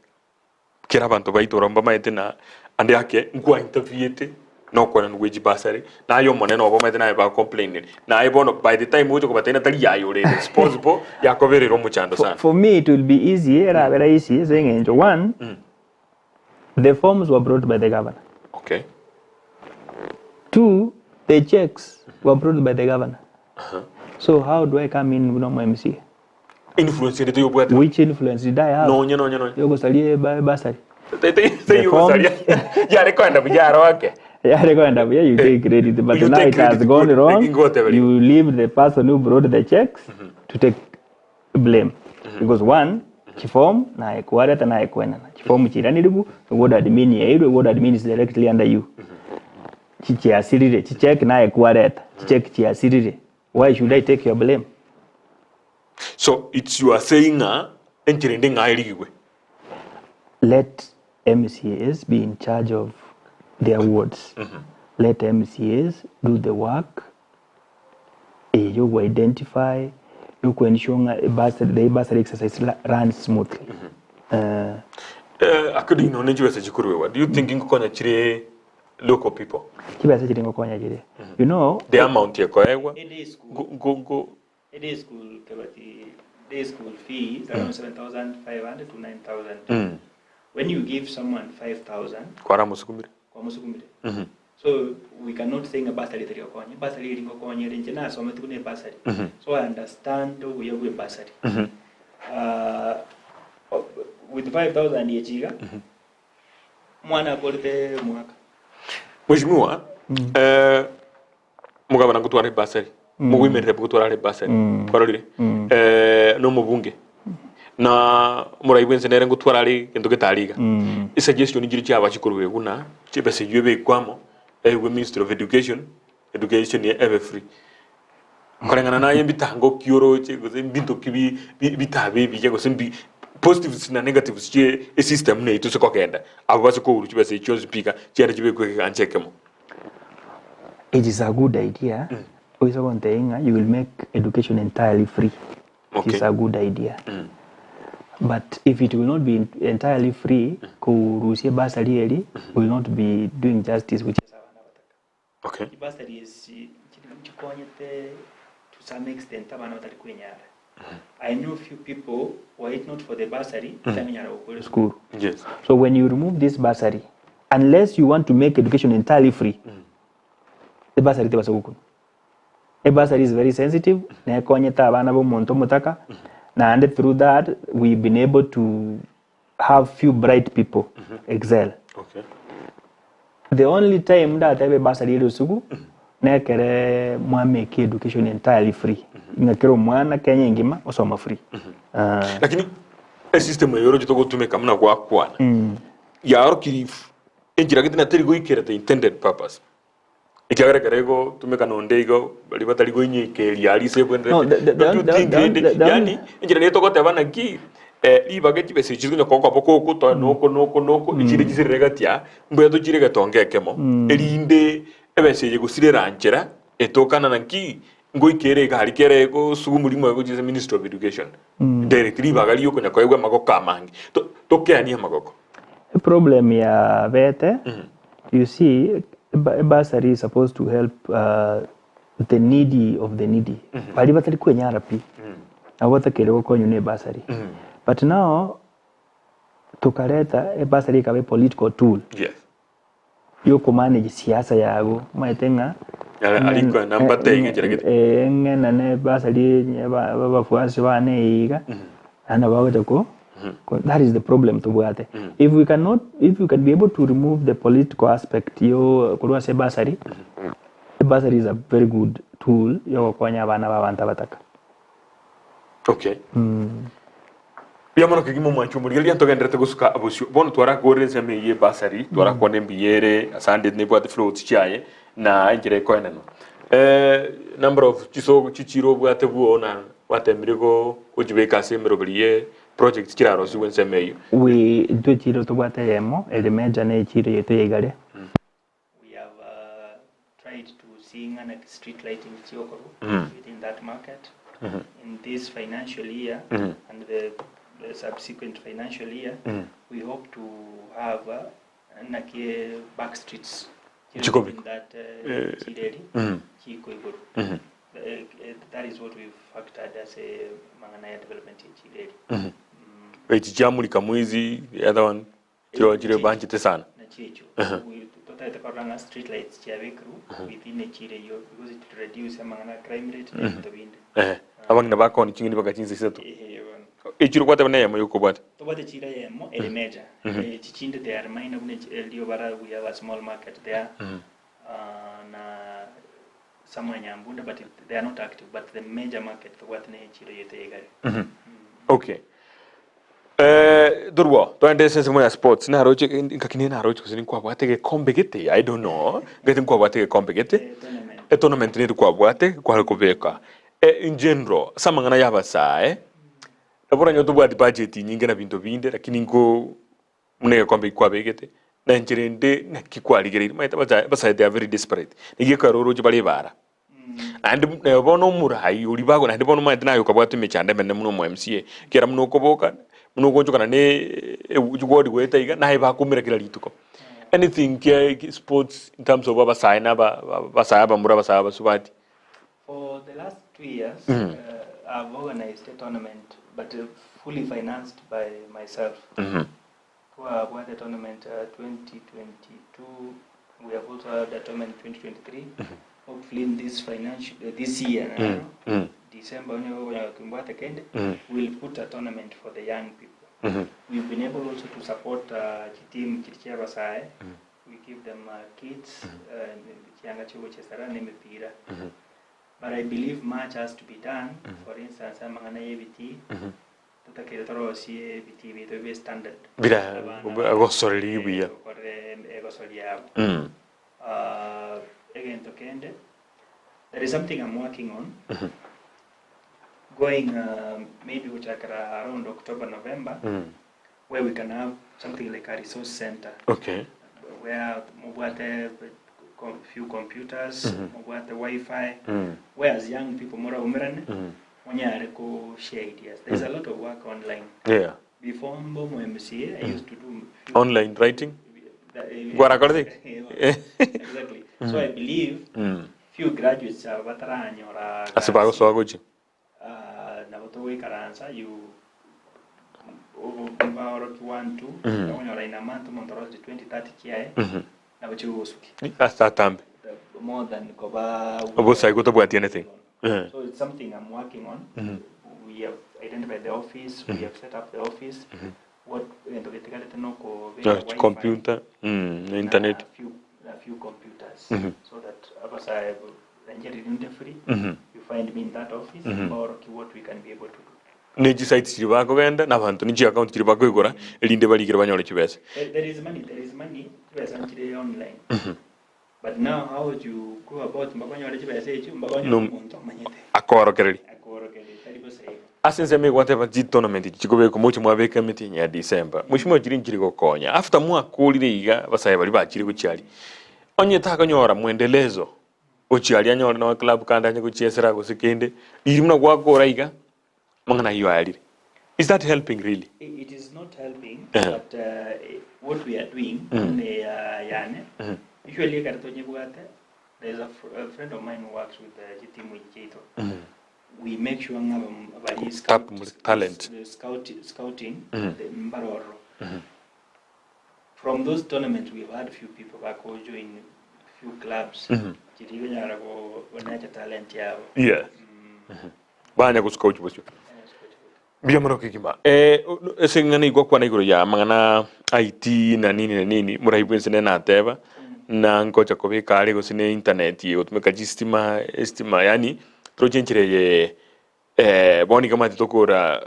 kera abanto baito oro mbamaete na ande ake nkwa interviewete na okoenanwa gwe chibasari naye omonene obo omanyete naye ba complainire naye bono by the time ogocha kobatebia tari yaye ore responsible yakoberire omochando For, sana. for me it will be easy erabe rahisi ase eng'encho one the forms were brought by the governor Okay. two the checks were brought by the governor so how do I come in buna omo MCA Influence ere toyobwate. which influence did I have Nonye nonye nonye. yogosaria ebasari The Teigosaria. Yare koenda buya aro ake. Yare koenda buya you take credit but You now take it has credit, gone good. wrong Ngoteberi. you leave the person who brought the checks to take blame because one chiform naye kwareta naye kwenana chiform chiranirigu ward admin yairwe ward admin is directly under you chichiasirire chicheck naye kwareta chicheck chiasirire why should I take your blame So it's you are saying ng'a enchera ende ng'a erigigwe. let MCAs be in charge of their wards. Let MCAs do the work. You identify, you ensure ng'a bursary, the bursary exercise runs smoothly. According nonye chibesa chikorwewa do you think ngokonya chire local people Chibesa chiri ngokonya chire. You know, the amount ekoegwa A day school go go go a day school kebati day school fee is around 7500 to 9000 when you give someone 5000 kwara musukumire kwa musukumire so we cannot say nga bursary teri okonye bursary eri ngokonye rinche nasomete kune bursary so I understand obuya bwe bursary with 5000 yechiga mwana akorete mwaka Mheshimiwa mugabana ngutwara ebasari mugwimerere gutwara ebasari kwarorire no mubunge na murai bwense nere ngutwara ari gento getariga esuggestion njiri chiaba chikorwe buna chibesa ejio ebekwamo eigwe ministry of education education ebe free koreng'ana naye ebitango kioroche gose ebinto ki bitabe ebiya gose mbi positives na negatives chie esystem na ase kogenda abo base kourwa chibesa echio chionsi pi iga chiende chibekwe ekegancha ekemo. It is a good idea. Oise gontebia ng'a you will make education entirely free. It is Okay. a good idea. But if it will not be entirely free, korusia ebasari eri will not be doing justice which is abana bataka. Okay. Chibasari esi chikonyete to some extent abana batari kwenyara. I know few people were it not for the bursary tamenyara gokora school. Yes. So when you remove this bursary, unless you want to make education entirely free, the bursary tebasa gokuna. A bursary is very sensitive, nekonyete abana bomonto omotaka, naende through that we've been able to have few bright people excel. Okay. The only time ndatebe bursary ere osuku nekere mwamake education entirely free. Ng'a kera omwana Kenya engima osoma free. Lakini esystem eyo oroche togotumeka buna gwakwana yaorokiri enchera gete nateri goikera the intended purpose ekiagera ekero egotumeka nonde igo baria batari goinyekeria aria ase ebwenerete No, Don't you think rende the yaani enchera nigo togoteba naki ribaga chibesa echi chikonya koba koko toe noko noko noko echire chisirire gati aa mbuya tochire egetonga ekemo erinde ebesa eye gosirera nchera etokana naki ngoikere egari kere egosugumuri moyo gochia ase ministry of education direct ribaga riokonya koegwa amagoko amange tokeanie amagoko Problem ya bete you see a bursary is supposed to help the needy of the needy bari batari kwenyara pi nabo batakere gokonywa na ebasari but now tokareta ebasari ekaba a political tool yes yokomanage siasa yago omanyete ng'a Arikwa namba teiga enchera gete. ng'ena na ebasari abafuasi bane iga naende bagocha ko that is the problem tobwate if we cannot if we can be able to remove the political aspect yo korwa ase ebasari. Bursary is a very good tool yogokonya abana ba abanto abataka. Okay. Mbuya mono kegima omwanchi omorigereria ntogenderete gosuka bosio. Bono twarakorire ensemo eyio ye bursary, twarakwana embuya ere asande nebwate floats chiaye na enchera ekoenanwa. Eh, number of chisogo chichire obwate bwoo na gwatemire go gochibeka ase emeroberi ye projects chirarosigwe ensemo eyio. We intwe echiro tobwate eyemo ere major ne echiro yaito ya Igare. We have tried to see ng'a naki street lighting chigokorwa within that market in this financial year and the subsequent financial year we hope to have naki back streets chire Chikobekwa. within that chireri chikoigorwa. That is what we've factored ase amang'ana ya development ya chireri. Echi chiamulika mwizi the other one Chiroo chire banchete sana. Nachio echio totagete korora ng'a street lights chiabekirwe within echiro eyio because it will reduce amang'ana a crime rate na ebinto binde. Ehe, abang'ina bakoonia ching'eni mpaka chinsa isato. Ehe bono. Echiro gwateba neyemo yokobwata. Tobwate echiro eyemo ere major, echi chinde they are minor buna erio bara we have a small market there na somewhere Nyambunda but they are not active but the major market tobwate ne echiro yaito ya Igare. Okay. Eh, torwo toende ase ensemo ya sports naroche ngaki nere naroche gose ninkwabwate egekombe gete I don't know ngati nkwabwate egekombe gete Eh, tournament. etournament nere kwabwate kware kobeka eh, in general ase amang'ana ya abasae nabo oranyore tobwati budget nyinge na binto binde lakini nko buna egekombe eki kwabegete na enchera ende naki kwarigereiri omanyete abasae abasae they are very desperate naki ekero oroche bare ebara Naende neba bono omorai oria bago naende bono omanyete naye okabwata emechando emenene buna omo MCA, ekiagera buna okoboka, buna ogoonchokana na chigwori goeta iga, naye bakoumera kera rituko. Anything kia ki sports in terms of abasae na aba abasae abamura abasae abasubati. For the last 2 years, I've organized a tournament, but fully financed by myself. Twabwate tournament 2022, we have also had a tournament 2023. Hopefully in this financial this year now, December onye okonyora kimbwate kende, we'll put a tournament for the young people. We've been able also to support chiteam chiri chia abasae. We give them kits, chianga chiogochesera na emepira. But I believe much has to be done. For instance, amang'ana ya ebitii, totakeire torosie ebitii biaito bibe standard. Bira Abana agosoreria buya. gokora egosori yabo. Egento kende, there is something I'm working on. Going maybe gochakera around October, November, where we can have something like a resource center where mobwate few computers, mobwate Wi-Fi, whereas young people moraumerane, monyare ko share ideas. There's a lot of work online. Before mbo mo MCA, I used to do few Online writing. Gwarakorete? Exactly. So I believe few graduates aba bataranyora Ase bagosoa gochia. Nabo togoikaransa you baoroki 1 2 okonyora in a month omonto orosire 20 30 chiaye nabo chigogosuki Ase atambe. More than koba Obosae gotabwati anything. So it's something I'm working on. We have identified the office, we have set up the office. What egento getigarete nokobeka Wi-Fi Computer, na internet. A few computers so that abasae enjeri free. You find me in that office baoroki what we can be able to do. Ne chisite chiri bakogenda na abanto ni chiaccount chiri bakoigora erinde barigere banyore chibesa. There is money, there is money, chibesa nchire online. But now how would you go about mbakonyore chibesa echio mbakonyore omonto omanyete Akorokereri. Akorokereri tari bosa igo. Ase ensemo egwateba chitournament chikobekwa moche mwabeka emetienyi ya December. Mheshimiwa chiri nchiri gokonya. After mwakorire iga abasae baria bachire gochiaria. Onye takonyora mwendelezo ochiaria anyore no club kande anye gochiesera gose kende riri buna gwakora iga mang'ana ayio ayarire. Is that helping really? It is not helping, but what we are doing ne yane usually ekare tonyebwate there is a friend of mine who works with the chitimu chiaito. We make sure ng'a bari Tap talent. The scouting the mbaroro. From those tournaments we've had few people bako join few clubs chiri konyara ko bonacha talent yabo. Banya gosuka ochi bosio. Mbuya mono kegima. Eh, ase ng'ana igwa kwana igoro ya mang'ana IT na nini na nini morai bwense nene nateba. Na ngocha kobeka are gose ne internet egotumeka chistima estima yaani toroche enchera eye bono iga omanyete tokogora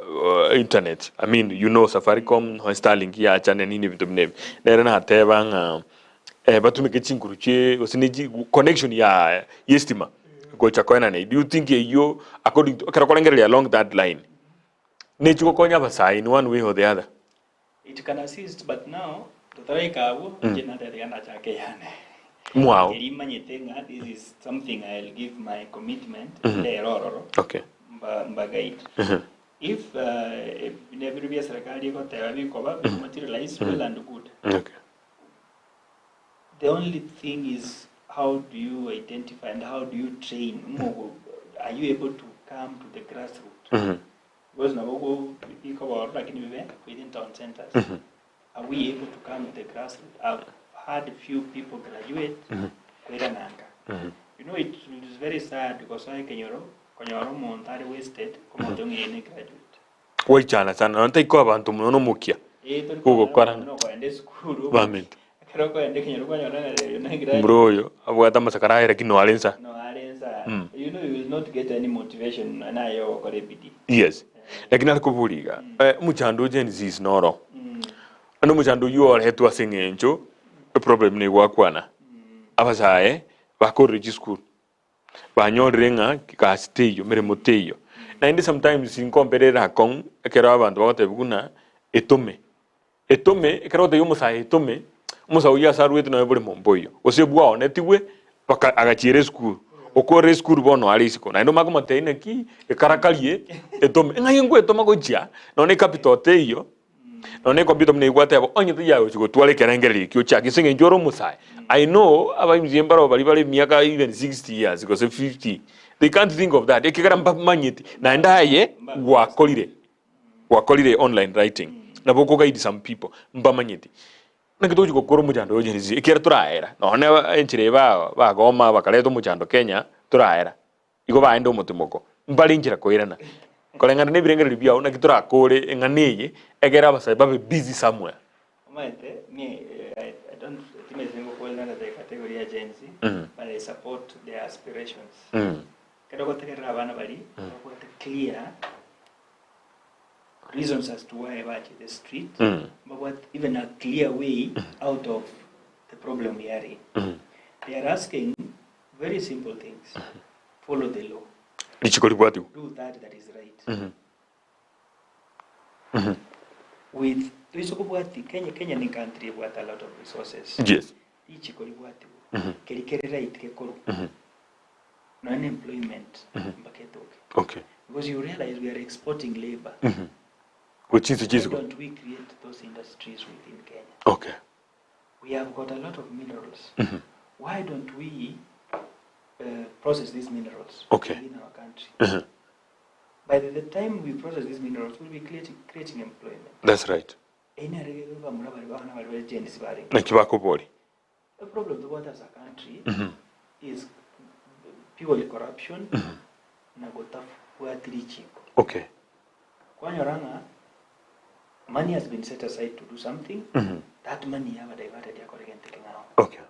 internet I mean you know Safaricom nonya Starlink yacha na nini ebinto buna ebi. Nere nateba ng'a batumeke chinguru chie gose ne chi connection ya estima gocha koenana eyio. Do you think eyio according to ekero okorengereria along that line nechigokonya abasae in one way or the other? It can assist but now totaraika abwo inche natete nachake eyane. Mwao. Eria imanyete ng'a this is something I'll give my commitment ndere ororo Okay. mba mba guide. If buna ebiro bia serikali egoteba bikoba biko materialize well and good. Okay. The only thing is how do you identify and how do you train ng'o are you able to come to the grassroot Because nabo go bikoba ororo lakini bibe within town centers. Are we able to come to the grassroots? I've had few people graduate koirana nka. You know it is very sad gosoa ekenyoro konyora omonto are wasted komonto ng'a eye ne graduate. Gwaichana sana nonya taiko abanto mono nomokia Eh, tori Gogokorana. konyora okoenda esukuru Bamete. ekero okoenda ekenyoro kwanyora ng'a oyo ne graduate. Mbura oyo abwate amasakara aye lakini noare nsa. No are nsa. You know you will not get any motivation naye ogokora ebidii. Yes. Lakini are koboria iga, omochando o Gen Zs noro. Naende omochando oyio oretwe ase eng'encho eproblem nigo gwakwana. Abasae bakorire chisukuru, banyorire ng'a gasi teiyo, meremo teiyo. Naende sometimes nkomperere akong'u ekero abanto bagotebiwa buna etome. Etome, ekero ogotebia omosae etome, omosae oyio ase arwete nonya boremo mboiyo, gose bwaonetigwe mpaka agachiera esukuru, okorire esukuru bono are isiko, naende omanye komotebia naki ekarakarie etome, ng'ai ngwetoma gochia nonya ecapital teiyo, nonya ecomputer buna eywo gwateba onye toyagochi gotwara ekerengererio ekio ochake ase eng'encho ore omosae. I know abaimsie mbaro baria bare emiaka even 60 years gose 50, they can't think of that ekiagera mbamanyeti, naende aye gwakorire. Gwakorire online writing nabo okoguide some people mbamanyeti naki togochi gokora omochando oyo Gen Z ekiagera toraera nonye enchera eye ba bagoma bakareta omochando Kenya toraera igo baende omotimoko mbare enchera koirana koreng'ana na ebirengererio biao naki torakore eng'ana eye egere abasae babe busy somewhere. Omanyete me I, I don't timanyeti ngokwenda na the category ya Gen Z but I support their aspirations. Ekero ogotegerera abana baria babwate clear reasons as to why bachete street, babwate even a clear way out of the problem we are in. They are asking very simple things. Follow the law. Richiko ribwatiwe. Do that that is right. With toise kobwati Kenya, Kenya ni country ebwate a lot of resources. Yes. Richiko ribwatiwe. Keri kere right gekorwa. Nonya na employment mpaka etoke. Okay. Because you realize we are exporting labor. Gochia inse Why chisiko. don't we create those industries within Kenya? Okay. We have got a lot of minerals. Why don't we process these minerals Okay. within our country? By the time we process these minerals, we'll be creating, creating employment. That's right. Eye nere bamura bari abana bari ba Gen Z barenge. Naki bakobori. The problem tobwate as a country is purely corruption na gotabwati richiko. Okay. Kwanyora ng'a money has been set aside to do something, that money yaba diverted yakora egento ekeng'ao. Okay.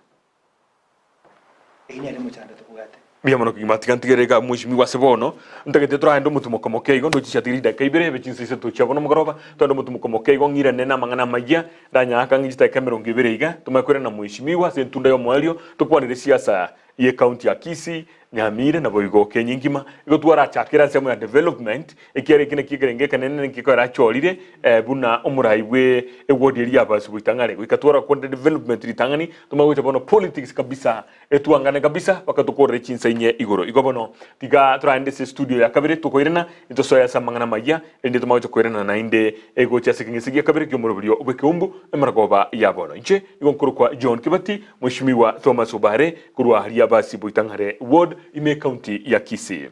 Eyio nere emochando tobwate. Mbuya mono kegima tiga ntigere iga mweshimiwa ase bono ntagete toragende omotimoko moke igo ndoche chiatigire chidakika ibere ebe chinsa isato chia bono omogoroba togende omotimoko moke igo ng'irane namang'ana amayia ndanyaka ng'e chidakika emerongo ebere iga tomanye koirana mweshimiwa ase entunda y'omoerio tokwanere siasa ye county ya Kisii Nyamira naboigo Kenya engima igo twarachakere ensemo ya development Ekiagera eki nakio ekerengo ekenene nakio ekero achorire buna omorai bwe eward eria y'abasi goika ng'are goika twara konde development ritang'ani tomanye gocha bono politics kabisa etwangane kabisa mpaka tokorere chinsa inye igoro. Igo bono tiga toraende ase estudio ya kabere tokoirana ntosoe ase amang'ana amayia erinde tomanye gocha koirana naende gocha ase ekeng'ese gia kabere ki'omoroberio bw'ekeumbu emaragoba ya bono. Inche nigo nkorokwa John Kibati Mweshimiwa Thomas Obare korwa aria Abasi Boitang'are ward ime ecounty ya Kisii.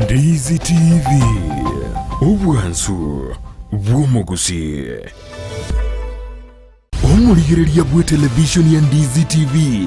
Ndizi TV, obwansu bw'omogusii. Omorigereria bw'etelevishoni ya Ndizi TV,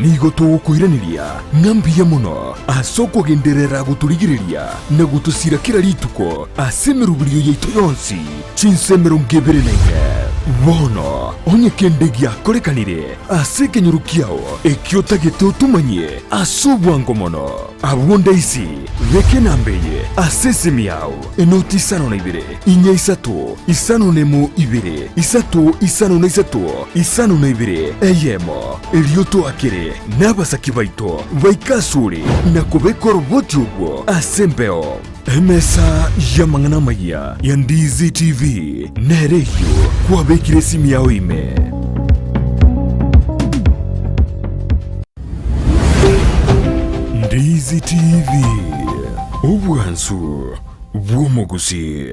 nigo togokoiraneria ng'a mbuya mono ase okogenderera gotorigereria na gotosira kera rituko ase emeroberio yaito yonsi chinsa 24. Bono onye kende giakorekanire ase ekenyoro kiao ekio otagete otomanyie ase obwango mono, abwo ndaisi beka enamba eye ase esimi yao, enoti isano na ibere, inya isato, isano nemo ibere, isato isano na isato, isano na ibere, eyemo. Erio toakere nabasaki baito baike asore na kobeka oroboti obwo ase embeo. Emesa y'amang'ana amayia ya Ndizi TV nere eyio kwabekire esimi yao ime. Ndizi TV, obwansu bw'omogusii.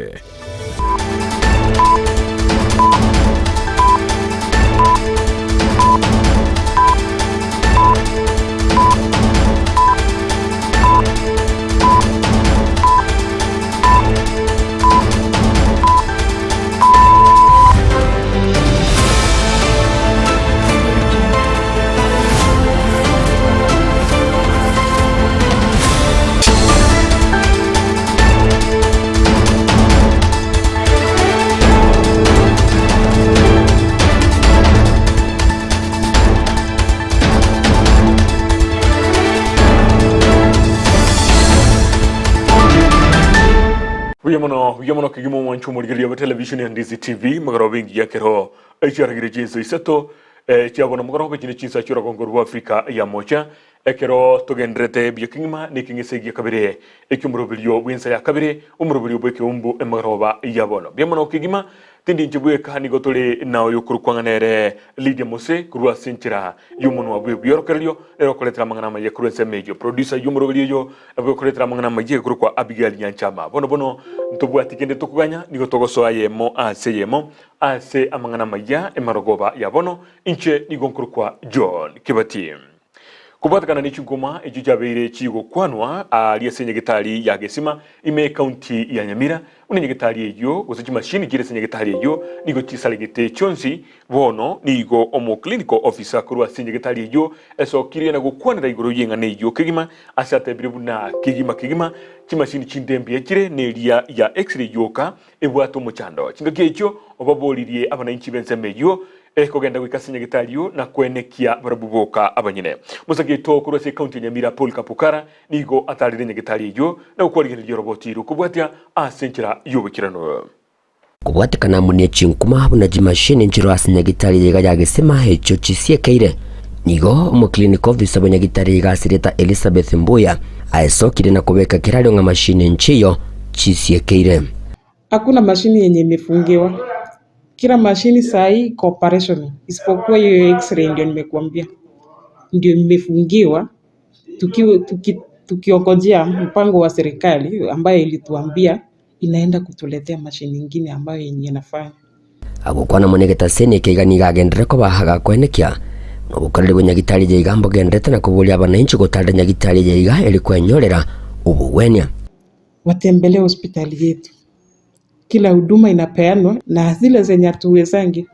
Buya mono, buya mono kegima omwancho omorigereria bwa television ya Ndizi TV magoroba engiya ekero echiaragire chinsa isato eh, chiabona mogoroba echi ne chinsa chi'orogongo rwa Afrika ya mocha Ekero togendererete buya kegima nekeng'ese gia kabere eki'omoroberio bw'ensa ya kabere, omoroberio bw'ekeumbu emegoroba ya bono. Buya mono kegima, tindi inche bweka, nigo tore na oyokorokwa ng'a nere Lydia Mose korwa ase enchera y'omonwa bw'ebiorokererio, nere okoretera amang'ana amaya korwa ensemo eyio. Producer y'omoroberio oyo nabwo okoretera amang'ana amaya ekorokwa Abigail Nyanchama. Bono bono ntobwati kende tokoganya, nigo togosoa eyemo ase eyemo ase amang'ana amaya emarogoba ya bono. Inche nigo nkorokwa John Kibati. Kobwatekana ne chinkuma echio chiabeire chigokwanwa aaria ase enyagetari ya Gesima ime ekaunti ya Nyamira, buna enyagetari eyio gose chimashini chire ase enyagetari eyio nigo chisaregete chionsi, bono nigo omo clinical officer korwa ase enyagetari eyio esokirie na gokwanera igoro y'eng'ana eyio kegima ase atebire buna kegima kegima chimashini chinde mbuya chire neria ya x-ray yoka ebwate omochando. Chingaki echio obaboririe abanainchi b'ensemo eyio Ekogenda goika ase nyagetari oo na koenekia barabwo boka abanyene. Mosake oito korwa ase ekaunti ya Nyamira Paul Kapukara nigo atarire nyagetari eyio na gokwarigereria oroboti rw'okobwatia ase enchera y'oboikeranu. Kobwatekana amo ne chinkuma buna chimashini nchiro ase nyagitari iga ya Gesima echio chisiekeire. Nigo omoclinic officer bwa nyagitari iga ase erieta Elizabeth Mbuya aesokire na kobeka kerario ng'a mashini nchiyo chisiekeire. Hakuna mashini yenye imefungiwa. Kila mashini saa hii iko operational isipokuwa hiyo x-ray ndio nimekuambia ndio imefungiwa tuki, tuki, tukiongojea mpango wa serikali ambayo ilituambia inaenda kutuletea mashini ingine ambayo yenye inafanya. Agokwana mono egetaseni eke iga nigo agenderere koba agakoenekia nobokoreri bwa nyagitari eye iga mbogendererete na koboria abananchi gotarera nyagitari eye iga eri kwenyorera obogwenia. Watembelee hospitali yetu. Kila huduma inapeanwa na zile zenye hatuwezangi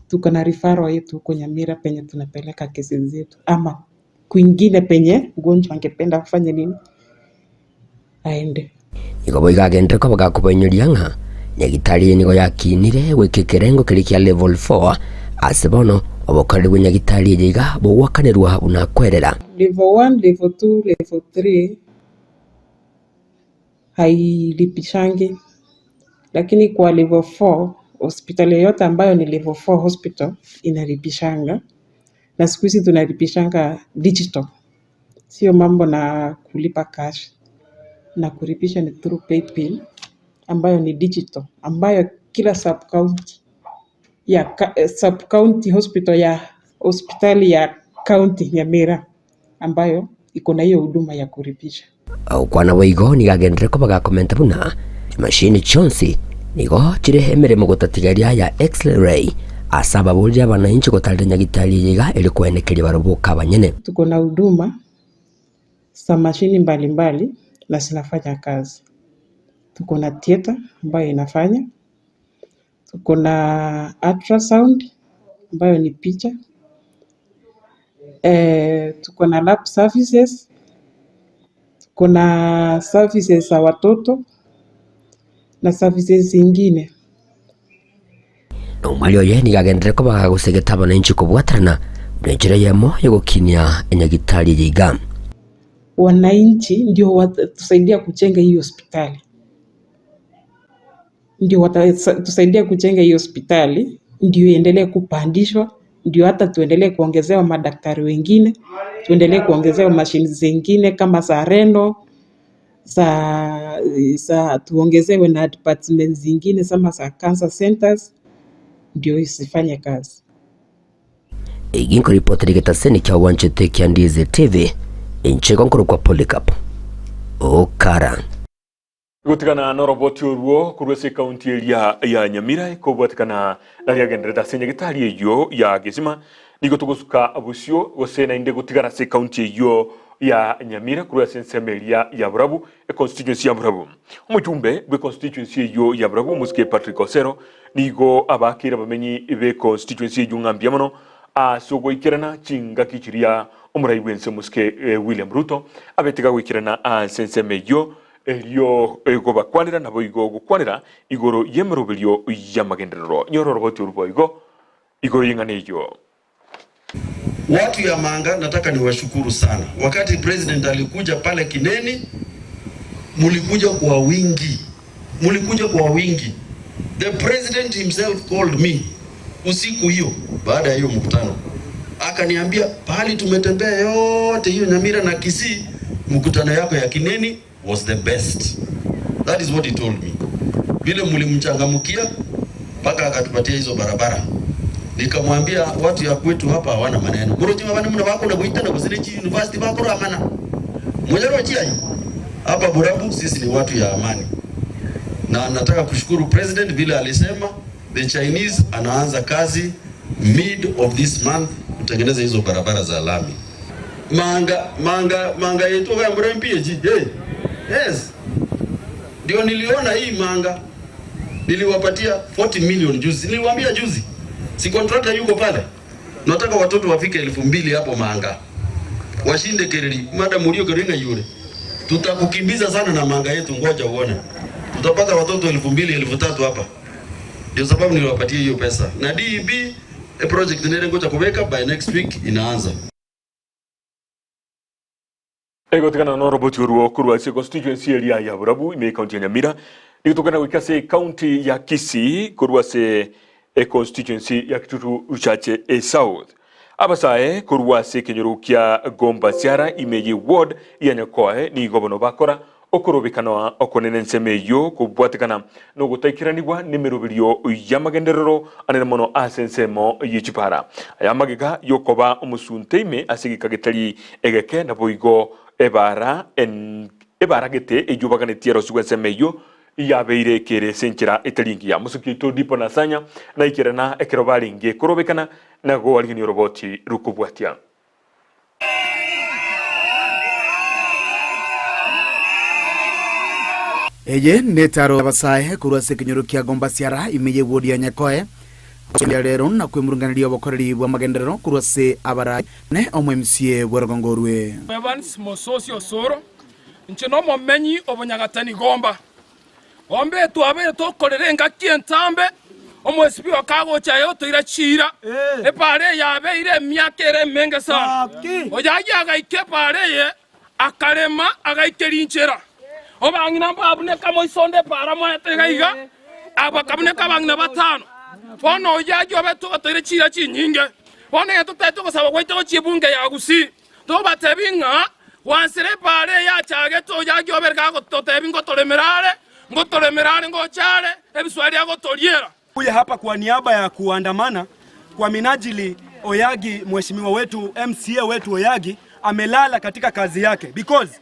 tuko na referral yetu huko Nyamira penye tunapeleka kesi zetu ama kwingine penye mgonjwa angependa afanye nini aende. Nigo boigo agenderere koba gakobainyoria ng'a nyagitari eye nigo yakinire goika ekerengo keria kia level 4 ase bono obokoreri bwa nyagitari eye iga bogoakanerwa buna kwerera. Level 1, level 2, level 3 hailipishangi lakini kwa level 4 hospitali yoyote ambayo ni level 4 hospital inalipishanga na siku hizi tunalipishanga digital sio mambo na kulipa cash na kulipisha ni through paybill ambayo ni digital ambayo kila sub county ya sub county hospital ya hospitali ya county Nyamira ambayo iko na hiyo huduma ya kulipisha. Ogokwana boigo nigo agenderere koba gakomenta buna chimashini chionsi nigo chire emeremo gotatiga eria ya X-ray ase ababorire abanainchi gotarera nyagitari eye iga eri koenekeria barobwo boka abanyene. Tuko na huduma za mashini mbalimbali na zinafanya kazi. Tuko na theatre ambayo inafanya, tuko na ultrasound. ambayo ni picha. Tuko na lab services, kuna services za watoto na services zingine. Na omwali oye nigo agenderere koba gagosegeta abananchi kobwaterana buna enchera eyemo y'ogokinia enyagitari eye iga. Wananchi ndio watatusaidia kujenga hii hospitali, ndio watatusaidia kujenga hii hospitali, ndio iendelee kupandishwa, ndio hata tuendelee kuongezewa madaktari wengine, tuendelee kuongezewa mashini zingine kama za reno za, za tuongezewe na department zingine kama za cancer centers, ndio isifanye kazi. Egi nkoripotera egetaseni kia Wanchete kia Ndizi TV, inche igo nkorokwa Polycarp Okara. Gotigana noroboti orwo korwa ase ekaunti eria ya Nyamira ekobwatekana naria agenderete ase nyagetari eyio ya Gesima nigo togosuka bosio gose naende gotigara ase ekaunti eyio ya Nyamira korwa ase ensemo eria ya Borabu econstituency ya Borabu. Omochumbe bwe constituency eyio ya Borabu omosike Patrick Osero nigo abakeire abamenyi be constituency eyio ng'a mbuya mono ase ogoikerana chingaki chiria omorai bw'ense omosike William Ruto abete gagoikerana ase ensemo eyio Erio gobakwanera naboigo gokwanera igoro y'emeroberio y'amagenderero. Nyora oroboti orwo boigo igoro y'eng'ana eyio. Watu ya Manga nataka niwashukuru sana. Wakati president alikuja pale Kineni, mulikuja kwa wingi, mulikuja kwa wingi. The president himself called me usiku hiyo, baada ya hiyo mkutano, akaniambia pahali tumetembea yote hiyo Nyamira na Kisii, mkutano yako ya Kineni was the best. That is what he told me. Vile mlimchangamkia mpaka akatupatia hizo barabara. Nikamwambia watu ya kwetu hapa hawana maneno. Murochi mabane muna bako na kuita na kusinechi university bako ramana. Mwenye chia hapa Burabu sisi ni watu ya amani. Na nataka kushukuru president vile alisema the Chinese anaanza kazi mid of this month kutengeneza hizo barabara za lami. Manga manga manga yetu ya MPG. Hey. Yes. Ndio niliona hii manga. Niliwapatia 40 million juzi. Niliwaambia juzi. Si contractor yuko pale. Nataka watoto wafike 2000 hapo manga. Washinde Kereri. Madam ulio Kereri yule. Tutakukimbiza sana na manga yetu, ngoja uone. Tutapata watoto 2000 3000 hapa. Ndio sababu niliwapatia hiyo pesa. Na DEB a project nere ngoja kuweka by next week inaanza. Egotigana na oroboti orwo korwa ase constituency area ya Borabu ime county ya Nyamira nigotokana goika ase county ya Kisii korwa ase constituency ya Kitutu Chache e South. Abasae korwa ase ekenyoro kia Gomba Siara ime ye ward ya Nyakoe nigo bono bakora okorobekana okonene ensemo eyio kobwatekana nogotaikeranigwa n'emeroberio y'amagenderero anene mono ase ensemo y'echipara. Aya amagega yokoba omosunte ime ase egeka getari egeke naboigo ebara en ebara gete eyio baganetie erosigwa ensemo eyio yabeire ekere ase enchera etari engiya. Mosoki oito Dipo Nasanya naikerana ekero barenge korobekana nago arigenia oroboti rokobwatia. Eye netaro y'abasae korwa ase ekenyoro kia Gombasiara ime y'ewodi ya Nyakoe, gochia rero na kwemurunganeria obokoreri bw'amagenderero korwa ase abarai ne omo MCA bw'orogongo orwe. Evans Mososi Osoro, Inche nomomenyi o Bonyagatani Gomba. Gomba etwabeire tokorera engaki entambe, omoesibi oo kagocha aye otoira chiira. Epaara eye yabeire emiaka ere emenge sana. Oyio agaika epaara eye, akarema, agaikeria inchera. Abang'ina mbabuneka moisonde epaara mwaete iga iga, bakabuneka abang'ina batano. Bono oyio ayio obete ogotoira chiira chinyinge. Bono egento totaete ogosaba gwaito gochia ebunge ya Gusii, Tobatebi ng'a gwansire epaara eye achagete oyo agia obere gagototebia ngotoremera are, ngotoremera are ngocha are, ebiswari agotoriera. Kuja hapa kwa niaba ya kuandamana kwa minajili Oyagi, mheshimiwa wetu MCA wetu Oyagi amelala katika kazi yake because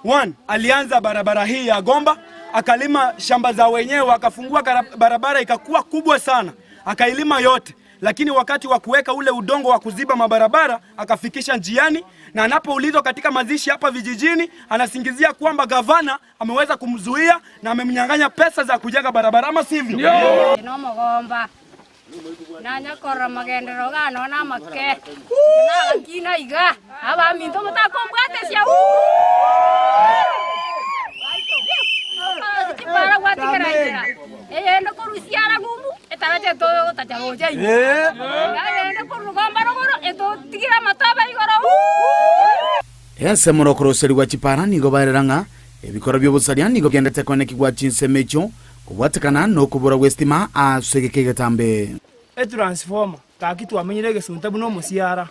one, alianza barabara hii ya Gomba akalima shamba za wenyewe akafungua barabara ikakuwa kubwa sana akailima yote, lakini wakati wa kuweka ule udongo wa kuziba mabarabara akafikisha njiani, na anapoulizwa katika mazishi hapa vijijini anasingizia kwamba gavana ameweza kumzuia na amemnyang'anya pesa za kujenga barabara, ama sivyo? Nomogomba. Nanya korora magenderero iga nonya namake, inche nagakina iga, abaminto motakombwatesia Chipara gwatigera inchera, eyende korwa siara ng'umbu, etaracha etotacha roche ime, eyende korwa rogomba rogoro, etotigire amatobe igoro. Ase morokoroserigwa chipara nigo barera ng'a ebikoro bi'obosaria nigo biendete koenekigwa chinsemo echio Kobwatekana nokobora gw'esitima ase egeka egetambe. Etransformer, gaki twamenyire egesunte buna omosiara.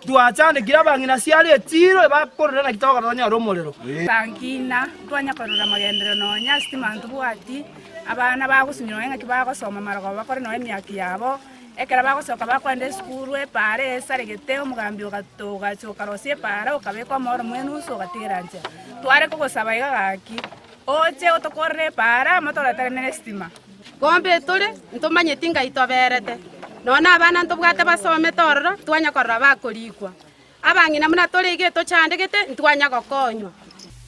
Twachandekire abang'ina siara echiro ebakorera naki togokora tonyore omorero. Twankina, ntwanya korora magenderero nonya sitima ntobwati, abana bagosunywa nonya ng'aki bagosoma marogoba bakore nonya emiaki yabo, ekero bagosoka bakoenda esukuru epaara esaregete omogambi ogato ogacha okarosia epaara okabeka omoro mwenusu ogatigera nchera. Tware kogosaba iga gaki. Oche otokorere epaara amo toretane nestima. Gombe tore, ntomanyeti ngai toberete. Nonya nabana ntobwate basomete ororo, ntwanya korora bakorikwa. Abang'ina buna tore iga etochandegete, ntwanya gokonywa.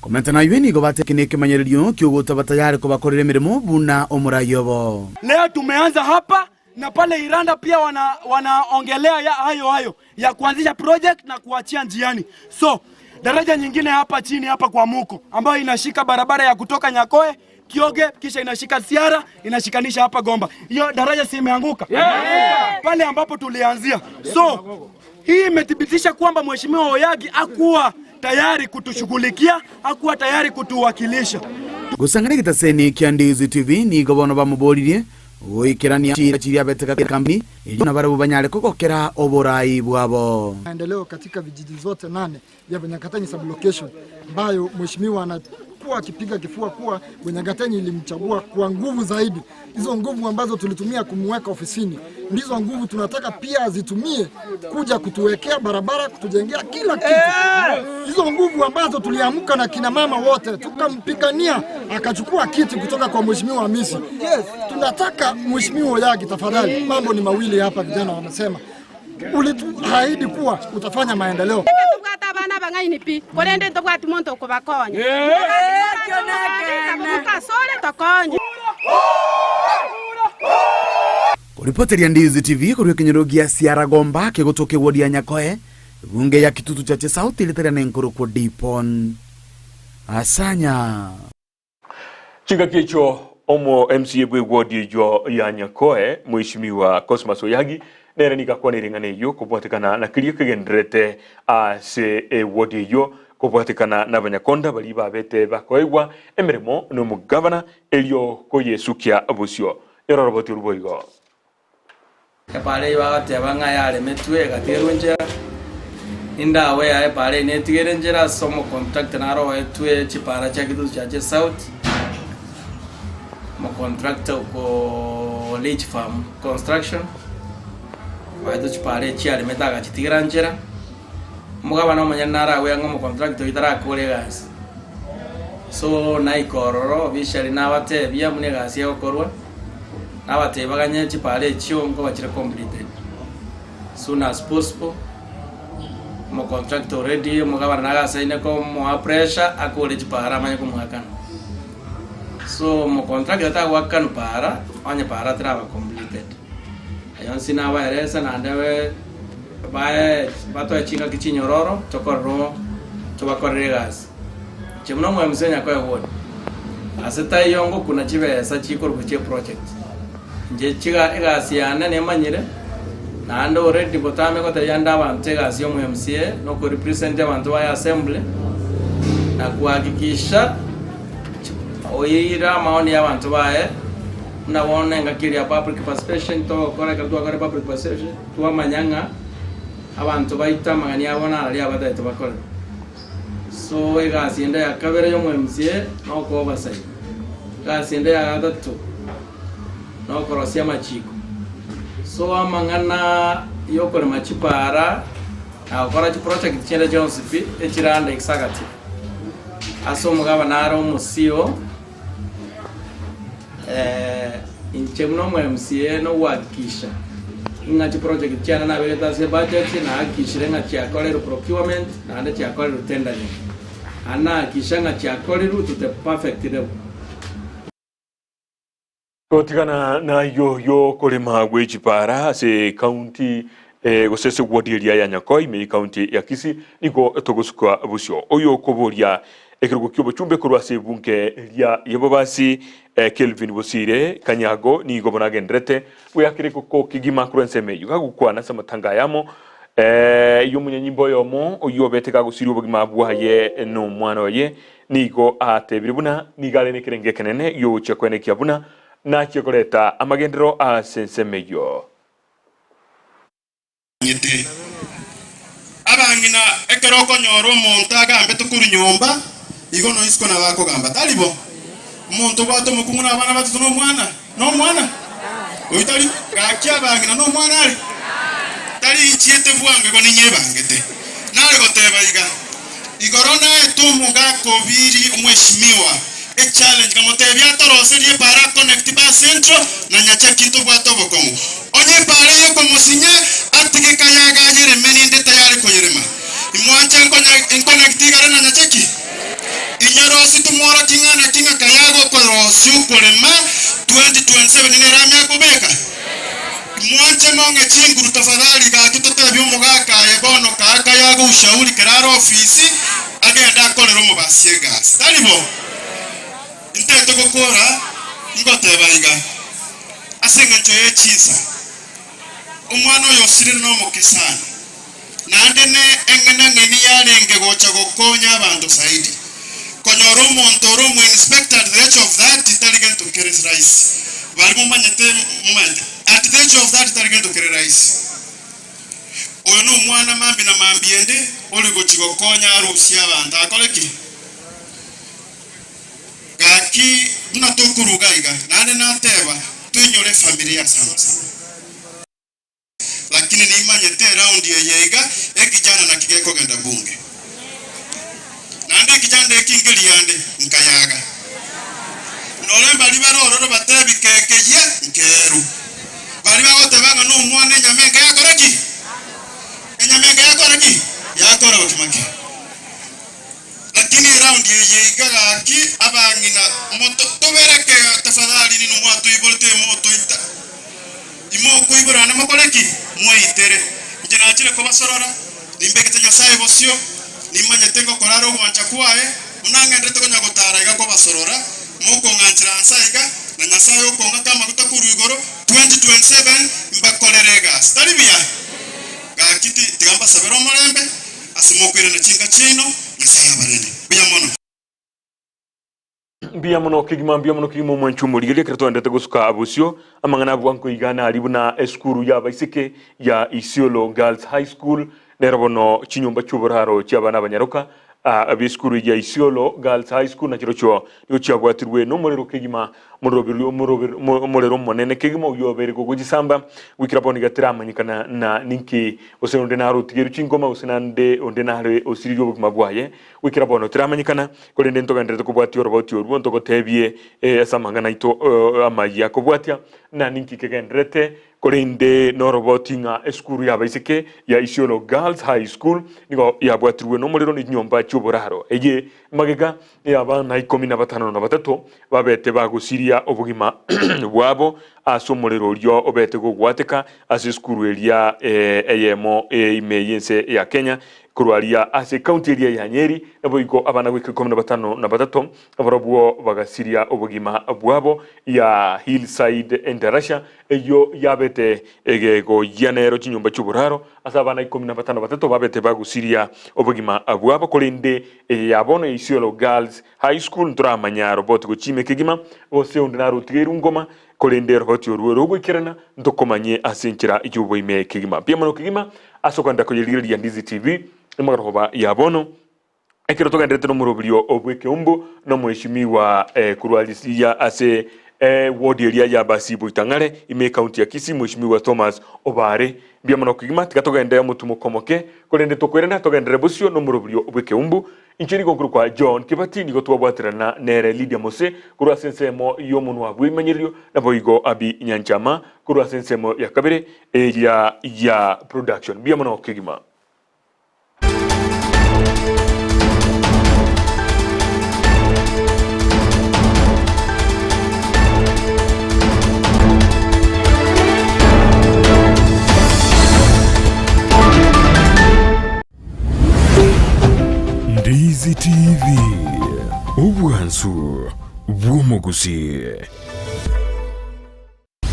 Komenta naye nigo batekire ekemanyererio ki'ogotaba tayari kobakorera emeremo buna omorai obo. Leo tumeanza hapa na pale Iranda pia wana wanaongelea ya hayo hayo ya kuanzisha project na kuachia njiani. So daraja nyingine hapa chini hapa kwa Muko ambayo inashika barabara ya kutoka Nyakoe Kioge kisha inashika Siara inashikanisha hapa Gomba. Hiyo daraja si imeanguka? Yeah. Pale ambapo tulianzia. So hii imethibitisha kwamba Mheshimiwa Oyagi hakuwa tayari kutushughulikia, hakuwa tayari kutuwakilisha. Gosang'ana egetaseni kia Ndizi TV nigo bono bamoboririe Goikerania chiira chiria abete gati erio nabarabwo banyare kogokera oborai bwabo. Maendeleo katika vijiji zote nane vya Bunyakatenyi sublocation ambayo mheshimiwa anakuwa akipiga kifua kuwa Bunyakatenyi ilimchagua kwa nguvu zaidi. Hizo nguvu ambazo tulitumia kumweka ofisini ndizo nguvu tunataka pia azitumie kuja kutuwekea barabara, kutujengea kila kitu. Hizo nguvu ambazo tuliamka na kina mama wote tukampigania akachukua kiti kutoka kwa mheshimiwa Hamisi. Tunataka mheshimiwa Oyagi, tafadhali, mambo ni mawili hapa, vijana wamesema ulituahidi kuwa utafanya maendeleo. Tobwate abana abang'aini pi, korende ntobwati monto okobakonya. Asore tokonye. Koripoteria Ndizi TV korwa ekenyoro gia Siaragomba kegotoka ewodi ya Nyakoe, ebunge ya Kitutu Chache South eritaria nenkorokwo Dipon Asanya. Chingaki echio omo MCA bwe ward eyio ya Nyakoe Mheshimiwa Cosmas Oyagi nere nigo akwanire eng'ana eyio kobwatekana na keria kegendererete ase eward eyio kobwatekana na abanyakonda baria babete bakoegwa emeremo nomogavana erio koyesukia bosio. Eroroboti orwo boigo. Epaara eyio bagateba ng'a yaremetwe egatigerwa enchera, Indawo yaye epaara eyio netigere enchera ase omocontractor naro oetwe chipaara chia Kitutu Chache South, omocontractor oko Leach Farm Construction, oetwe chipaara echio chiaremete agachitigera nchera, omogabana omonyene naro agwea ng'a omocontractor oyio tarakora egasi. So naika ororo officially nabatebia buna egasi egokorwa. Nabatebie baganye chipaara echio nkoba chire completed soon as possible. Omocontractor already omogabana nagasaine komoa pressure akore chipaara amanye komoakana. So omocontractor tagoakanwa paara onye paara teraba completed. Ayio onsi nabaeresa naende bae batoe chingaki chinyororo tokorere tobakorere egasi. Inche buna omwemisi o Nyakoe ward, ase taiyo ngokuna chibesa chikorokwa chie project. Inche chiga egasi yane nemanyire, naende already botambe ngotebia ande abanto egasi ya omo MCA na okorepresent abanto baye assembly, na kuhakikisha chi oire amaoni ya abanto baye, buna bono engaki eria ya public participation togokora ekero twakora public participation, twamanya ng'a abanto baito amang'ani abo nararia abatagete bakore. So egasi ende ya kabere y'omo MCA nokoobasai. Egasi ende ya gatato nokorosia amachiko. So amang'ana yokorema chipaara na gokora chiproject chinde chionsi pi echire under executive. Ase omogabana are omosio Inche buna omo MCA nogohakikisha ng'a chiproject chiane nabegete ase ebudget nahakikishire ng'a chiakorerwe procurement naende chiakorerwe tendering. Naende nahakikisha ng'a chiakorerwe to the perfect level. Gotigana nayio y'okorema gwe chipara ase ekaunti gose ase ward eria ya Nyakoe ime y'ekaunti ya Kisii nigo togosuka bosio. Oyo okoboria ekerogo ki'obochumbe korwa ase ebunge eria y'obobasi Kelvin Bosire Kanyago nigo bono agenderete goyakera ekoko kegima korwa ensemo eyio gagokwana ase amatanga ayamo y'omonyanyimbo oyomo oyio obete gagosiria obogima bwaye nomwana oye Nigo atebire buna nigo are nekerengo ekenene giogochia koenekia buna nachie koreta amagenderero ase ensemo eyio. Ng'ite. Abang'ina, ekero okonyora omonto agambete korwa nyomba, igo noisiko nabo akogamba, tari bo? Omonto obwate omokungu na abana batato nomwana, nomwana? Oyio tari gaki abang'ina nomwana are? Tari inchiete bwango igo ninyebangete. Nare goteba iga, igoro naete omogaka obiri omweshimiwa echallenge nkamotebia atoroserie epara aconnect bar central na nyachaki ntobwate obokong'u. Onye epara eye ekomosinya atige kayaga ayereme ninde tayari koyerema. Imwanche nkonekti igare na nyachaki? Inyerosie timworokie ng'a naki ng'a kayaga okorosia okorema 2027 nere ame akobeka. Mwanche mong'e chinguru tafadhali gaki totebie omogaka aye bono kaa kayaga ushauri kere are ofisi agende akorere omobasi egasi. Tari bo? Intete gokora ingoteba iga ase engencho ye chinsa. Omwana oyo osirire nomoke sana. Naende ne eng'enang'eni yarenge gocha gokonya abanto zaidi. Konyora omonto ore omoinspector at the age of 30 tari gento kere rahisi. Baria momanyete momanyete at the age of 30 tari gento kere rahisi. Oyo nomwana mambi na mambi ende ore gochi gokonya arusie abanto akore ki? Gaki buna tokoruga iga naende nateba toinyore efamiri ase amasabo. Lakini nimanyete eraundi eye iga ekijana naki gekogenda bunge. Naende ekijana eki nkeriande, nkayaga. Nore mbaria bare ororo batebi kekeyia nkeru. Baria bagoteba ng'a nomwana enyama enke yakora ki? Enyama enke yakora ki? Yakora bokima ki? Lakini eraundi eye iga gaki abang'ina moto tobereke tafadhali ninwe mwatoiborete motoita. Imokoiborana mokore ki? Mweitere. Inche nachire kobasorora, nimbegete Nyasae bosio, nimanyete ngokora are ogwancha kwaye, buna ng'enderete konya gotara iga kobasorora, mokong'anchera anse aiga, na Nyasae okong'aka amaguta korwa igoro, 2027 mbakorere egasi. Tari buya? Gaki tiga mbasabere omorembe, ase mokoirana chinka chiaino, Nyasae abarende. Mbuya mono. Mbuya mono kegima, mbuya mono kegima omwanchi omorigereria ekero twaendete gosuka bosio amang'ana abwo nkoiga nari buna esukuru y'abaiseke ya Isiolo Girls High School nero bono chinyomba chi'oboraro chi'abana abanyaroka b'esukuru ya Isiolo Girls High School nachirochio nigo chiabwatirwe nomorero kegima omorero omonene kegima oyio obeire gogochisamba goikera bono iga teramanyekana na ninki gose onde nare otigeirwe chingoma gose nande onde nare osiririe obogima bwaye goikera bono teramanyekana Korende ntogenderete kobwatia oroboti orwo, ntogotebie ase amang'ana aito amayia akobwatia, na ninki kegendererete. Korende noroboti ng'a esukuru y'abaiseke ya Isiolo Girls High School nigo yabwatirwe nomorero ne chinyomba chi'oboraro. Eye magega y'abana ikomi na batano na batato babete bagosiria obogima bwabo ase omorero oria obete gogwateka ase esukuru eria eyemo ime y'ense ya Kenya Korwa aria ase ekaunti eria ya Nyeri, naboigo abana goika ikomi na batano na batato barobwo bagasiria obogima bwabo ya Hillside Endarasha eyio yabete egegoyia nero chinyomba chi'oboraro ase abana ikomi na batano batato babete bagusiria obogima bwabo korende eye ya bono ya Isiolo Girls High School ntoramanya roboti gochima ekegima gose onde nare otigeirwe ngoma Korende roboti orwo rogoikerana ntokomanye ase enchera y'oboime kegima. Mbuya mono kegima ase okogenda koyerigereria Ndizi TV emagorogoba ya bono ekero togenderete nomoroberio bw'ekeumbu nomoeshimiwa korwa risiya ase ward eria ya Basibo Itang'are ime ekaunti ya Kisii Mheshimiwa Thomas Obare. Mbuya mono kegima tiga togende omotumoko omoke korende tokoirana togenderere bosio nomoroberio bw'ekeumbu Inche nigo nkorokwa John Kibati, nigo twabwaterana nere Lydia Mose korwa ase ensemo y'omonwa bw'ebimanyererio, naboigo Abby Nyanchama korwa ase ensemo ya kabere eria ya production. Mbuya mono kegima. Ndizi TV, obwansu bw'omogusii.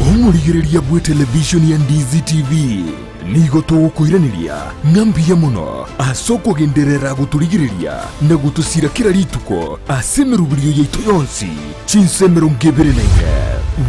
Omorigereria bw'etelevishoni ya Ndizi TV nigo togokoiraneria ng'a mbuya mono ase okogenderera gotorigereria na gotosira kera rituko ase emeroberio yaito yonsi chinsa 24.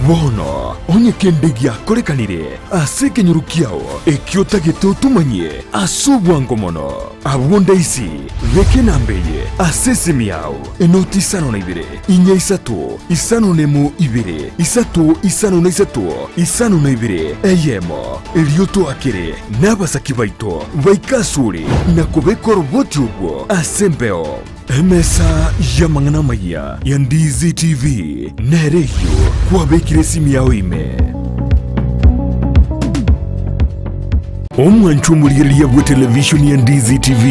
Bono onye kende giakorekanire ase ekenyoro kiao ekio otagete otomanyie ase obwango mono, abwo ndaisi beka enamba eye ase esimi yao, enoti isano na ibere, inya isato, isano nemo ibere, isato isano na isato, isano na ibere, eyemo. Erio toakere nabasaki baito baike asore na kobeka oroboti obwo ase embeo. Emesa y'amang'ana amayia ya Ndizi TV nere eyio kwabekire esimi yao ime. Omwancho omorigereria bw'etelevishoni ya Ndizi TV,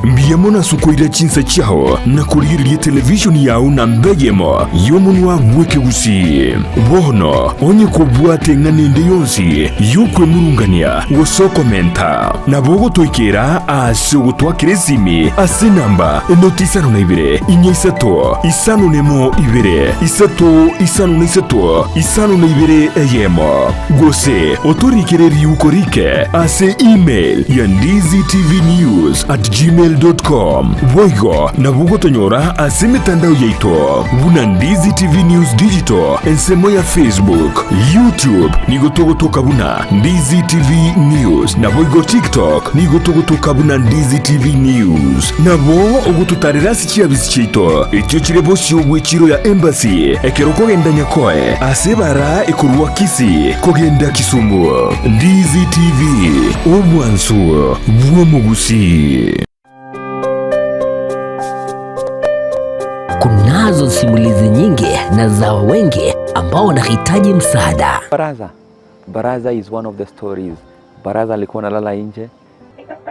mbuya mono ase okoira chinsa chiao na korigereria etelevishoni yao namba eyemo y'omonwa bw'ekegusii. Bono onye kobwate eng'ana ende yonsi y'okwemurungania gose okomenta, nabo ogotoikera ase ogotwakera esimi ase enamba enoti isano na ibere, inya isato, isano nemo ibere, isato isano na isato, isano na ibere eyemo. Gose otorikere riuko rike ase email ya ndizitvnews@gmail.com. Boigo nabo ogotonyora ase emetandao yaito buna Ndizi TV News Digital ensemo ya Facebook, YouTube nigo togotoka buna Ndizi TV News, naboigo TikTok nigo togotoka buna Ndizi TV News. Nabo ogototarera ase chiabisi chiaito echio chire bosio bw'echiro ya Embassy ekero okogenda Nyakoe ase ebara ekorwa Kisii kogenda Kisumu. Ndizi TV, obwansu bw'omogusii. Kunazo simulizi nyingi na za wengi ambao wanahitaji msaada. Baraza. Baraza is one of the stories. Baraza alikuwa analala nje.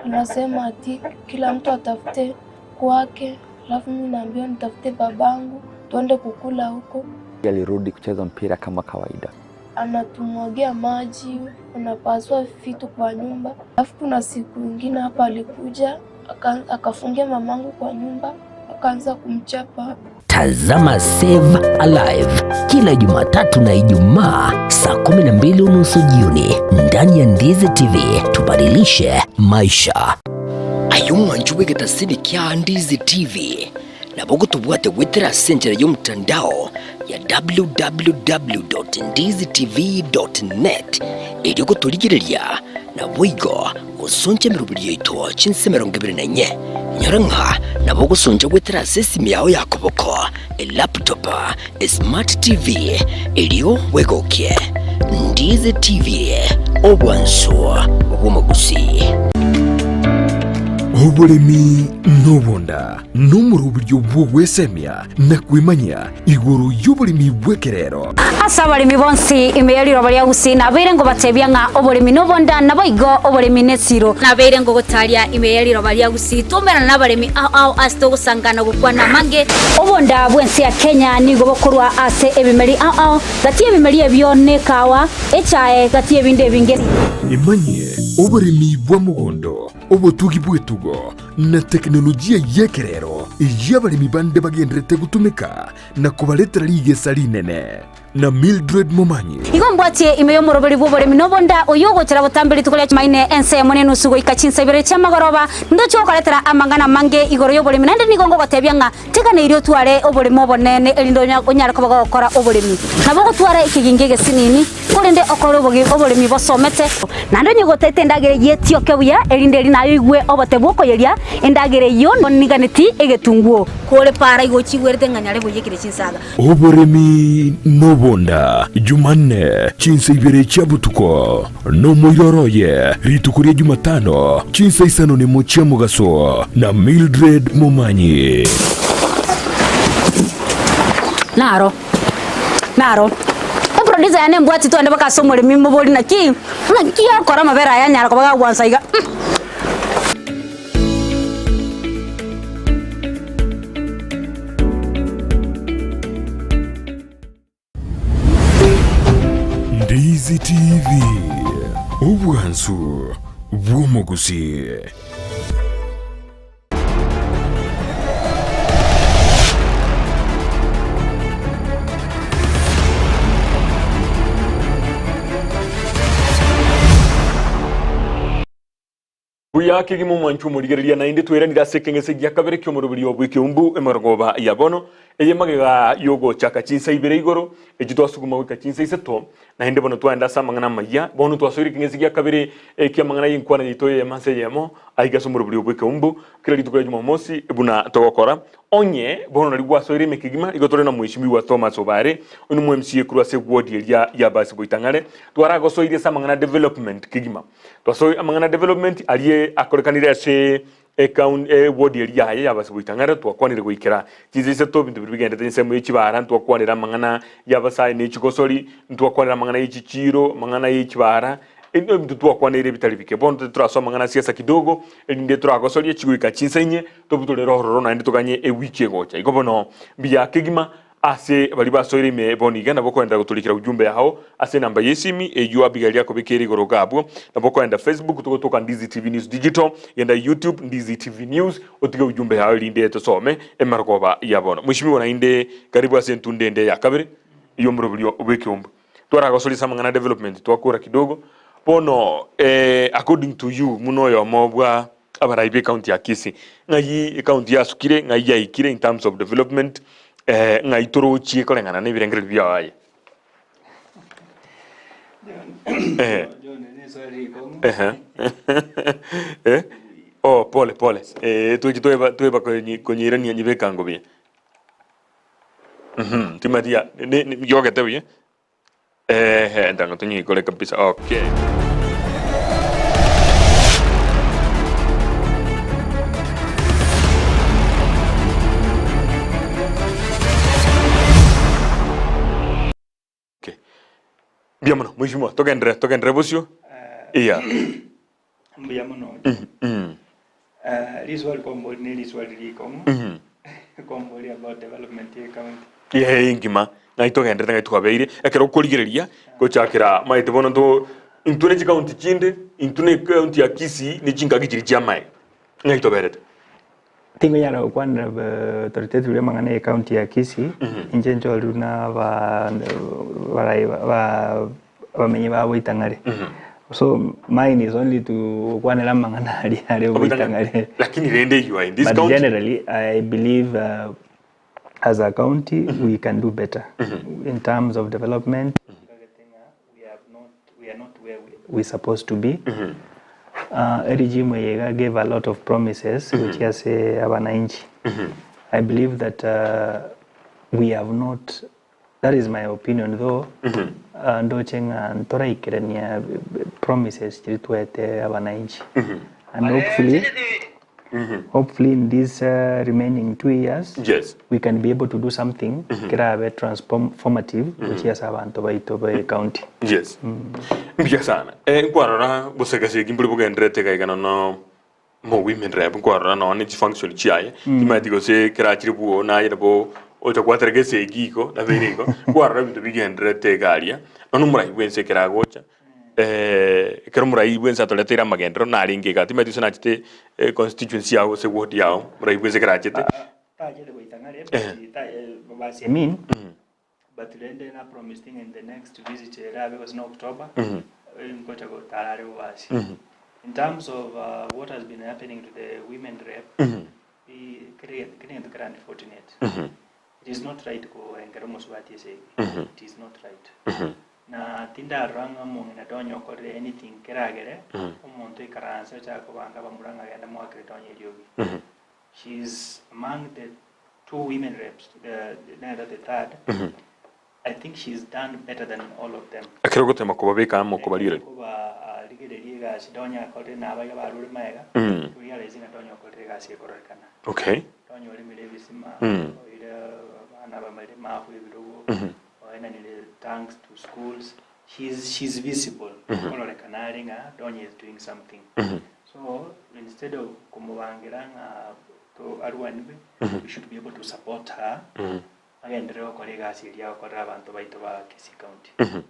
Anasema ati kila mtu atafute kwake, alafu mimi naambiwa nitafute babangu tuende kukula huko. Alirudi kucheza mpira kama kawaida. Anatumwagia maji, anapasua vitu kwa nyumba. Alafu kuna siku ingine hapa alikuja akafungia mamangu kwa nyumba, akaanza kumchapa. Tazama Save Alive kila Jumatatu na Ijumaa saa 12:30 jioni ndani ya Ndizi TV. Tubadilishe maisha. Aye omwancho bw'egetasini kia Ndizi TV nabo ogotobwate goetera ase enchera y'omotandao ya www.ndizitv.net erio gotorigereria naboigo gosoncha emeroberi yaito chinse 24. Inyora ng'a nabo ogosoncha goetera ase esimi yao ya koboko, elaptop, esmart TV, erio bwegokie. Ndizi TV, obwansu bw'omogusii. Oboremi nobonda nomoroberio bw'ogwesemia na kwemanyia igoro y'oboremi bw'ekerero. Ase abaremi bonsi ime ye riroba ria Gusii nabeire ngobatebia ng'a oboremi nobonda, naboigo oboremi nesiro. Nabeire ngogotaria ime ye riroba ria Gusii twaumerana nabaremi ao ao ase togosangana gokwana amange. Obonda bw'ense ya Kenya nigo bokorwa ase ebimeri ao ao, gati y'ebimeri ebio nekawa, echae, gati y'ebinde ebinge. Emanyie oboremi bwa mogondo, obotugi bw'etugo, na tekinolojia y'ekerero eyio abaremi bande bagenderete gotumeka na kobaretera rigesa rinene. Na Mildred Momanyi. Igo mbwatie ime y'omoroberi bw'oboremi nobonda, oyio ogochera botambe rituko ria Jumaine ensemo nenusu goika chinsa ibere chi'amagoroba, ndoche gokoretera amang'ana amange igoro y'oboremi, naende nigo ngogotebia ng'a teganeirie otware oboremi obonene, erinde onyare koba gogokora oboremi. Nabo ogotwara ekegingi egesinini, korende okore oboremi bosomete. Naende onye gotaete endagera eyio etioke buya, erinde eri naye oigwe obote bw'okoyeria endagera eyio, niganeti egetunguo. Kore para igo ochigwerete ng'a nyare boiyekire chinsaga. Oboremi nobonda, Jumanne, chinsa ibere chia botuko, nomoiroro oye, rituko ria Jumatano, chinsa isano nemo chia mogaso, na Mildred Momanyi. Naro, naro. Eproducer yane embwati twende mpaka ase omoremi mobori naki, naki okora amabere aya anyara koba gagwansa iga mm. Ndizi TV, obwansu bw'omogusii. Buya kegima omwanchwa omorigereria naende tweranire ase ekeng'ese gia kabere ki'omoroberi o bw'ekeumbu emorogoba ya bono, eye magega y'ogochaka chinsa ibere igoro, echio twasuguma goika chinsa isato, naende bono twaenda ase amang'ana amayia. Bono twasoire ekeng'ese gia kabere eki'amang'ana y'enkwana yaito eyemo ase eyemo, aiga ase omoroberi o bw'ekeumbu, kera rituko ria Jumamosi, buna togokora. Onye bono nario gwasoire ime kegima, igo tore na Mweshimiwa Thomas Obare, oyio nomo MCA korwa ase eward eria ya Basi-Boitang'are, twaragosoirie ase amang'ana development kegima. Twasoe amang'ana development aria akorekanire ase ekaun eward eria yaye ya Basi-Boitang'are, twakwanire goikera chinsa isato ebinto biria bigendete ensemo ye chibara, ntwakwanire amang'ana y'abasae ne chigosori, ntwakwanire amang'ana ye chichiiro, amang'ana ye chibara, ebinto twakwaneire ebitari bike. Bono titorasoa amang'ana a siasa kidogo, erinde toragosorie chigoika chinsa inye, Tobutorere ororo naende toganye ewiki egocha. Igo bono mbuya kegima ase baria basoire ime bono iga nabo okoenderera gotorikera ujumbe yao ase enamba y'esimi eyio Abigail akobekere igoro iga abwo. Nabo okoenda Facebook togotoka Ndizi TV News Digital, genda YouTube Ndizi TV News otige ujumbe yao erinde tosome emerogoba ya bono. Mweshimiwa naende karibu ase entunda ende ya kabere y'omoroberio bw'ekeombe. Twaragosoria ase amang'ana development twakora kidogo. Bono eh, according to you buna oyomo bwa abarai b'ecounty ya Kisii, ng'ai ecounty yasukire, ng'ai yaikire in terms of development, eh, ng'ai torochie koreng'ana na ebirengererio biao aye? Eh. Ehe. Eh. Oh, pole pole. Eh, twechi tweba tweba konyi konyeirania nyibeka buya. Mhm, timaria ne ne yogete buya. Ehe, ntango tonyeikore kabisa. Okay. Okay. Mbuya mono, mheshimiwa, togenderere, togenderere bosio. Iya. Mbuya mono. Mm, mm. Eh, riswali kombori ne riswali rikong'u. Mhm. Kombori about development ye county. Ee engima, ng'ai togenderete ng'ai twabeire, ekero okorigereria gochakera maete bono nto intwe ne chikaunti chinde, intwe ne ekaunti ya Kisii ne chingaki chiria chiamaye, ng'ai toberete. Tingonyara gokwanera authoritatively amang'ana ye county ya Kisii, inche nchorirwe na aba barai ba abamenyi ba Boitang'are. So mine is only to gokwanera amang'ana aria are Boitang'are. Lakini rende you are in this But county. generally I believe uh, as a county we can do better in terms of development. We are not where we, we supposed to be. Uh, regime eye iga gave a lot of promises gochia ase abananchi. I believe that uh, we have not that is my opinion though uh, ndoche ng'a ntoraikerania promises chiria twaete abananchi and hopefully hopefully in these uh, remaining 2 years Yes. we can be able to do something kerabe transformative gochia ase abanto baito ba county. Yes. Mbuya sana. Eh, nkwarora bosegasegi mbori bogenderete iga iga nono mo women rep nkwarora nonya ne chifunction chiaye timanyeti gose kerachire bwoo naye nabo ocha gwatereka esegi igo nabeire igo nkwarora ebinto bigenderete iga aria nonya omorai bwense ekero agocha ekero omorai bwense atoreteire amagenderero narenge igaa timanyeti gose nachete constituency yao gose ward yao omorai bwense ekero achete. Tachete goita ng'are but basi I mean But rende na promised ng'a in the next visit erabe gose na October, ngocha gotara are bobasi. In terms of what has been happening to the women rep, kere kere egento kere unfortunate. It is not right koengera omosubati esegi. It is not right. Na tindarora ng'a omong'ina Donya okorire anything keragere omonto oikaranse ochake kobanga abamura ng'a genda moakere Donya eriogi. She is among the two women reps, the, nere the third. I think she's done better than all of them. Ekero ogotema kobabeka amo kobarigereria. Kobarigereria egasi Donya akorire na abaria barure magega, you realize ng'a Donya okorire egasi ekororekana. Okay. Donya oremire ebisima, oire abana bamarire mafu ebirogo, oenanire tanks to schools. She's, she's visible, okororekana are ng'a Donya is doing something. So instead of komobangera ng'a to arwanigwe, we should be able to support her agenderere gokora egasi eria agokorera abanto baito ba Kisii County.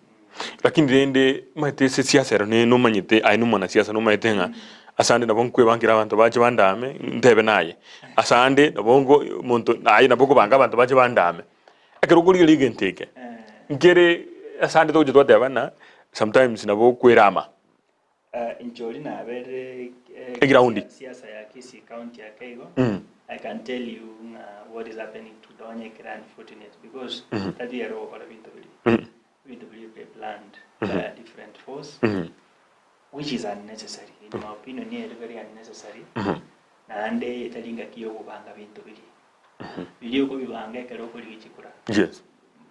Lakini rende omanyete ase esiasa ero ne nomanyete aye na omwanasiasa nomanyete ng'a ase ande nabo nkwebankera abanto bache bandame ntebe naye, ase ande nabo nko omonto aye nabo okobanga abanto bache bandame. Ekero okorigereria egento eke, nkere ase ande togocha twateba ng'a sometimes nabo okwerama. Inche oria naberire Egiraundi. siasa ya Kisii County ake igo, Mm. I can tell you ng'a what is happening to Donya ekere unfortunate because Mhm. tari ere ogokora binto biria. Mhm. Ebinto biria be planned Mhm. by a different force Mhm. which is unnecessary. In my opinion ere very unnecessary Mhm. naende etari ngaki ya okobanga binto biria. Biria okobibanga ekero okorigia chikura. Yes.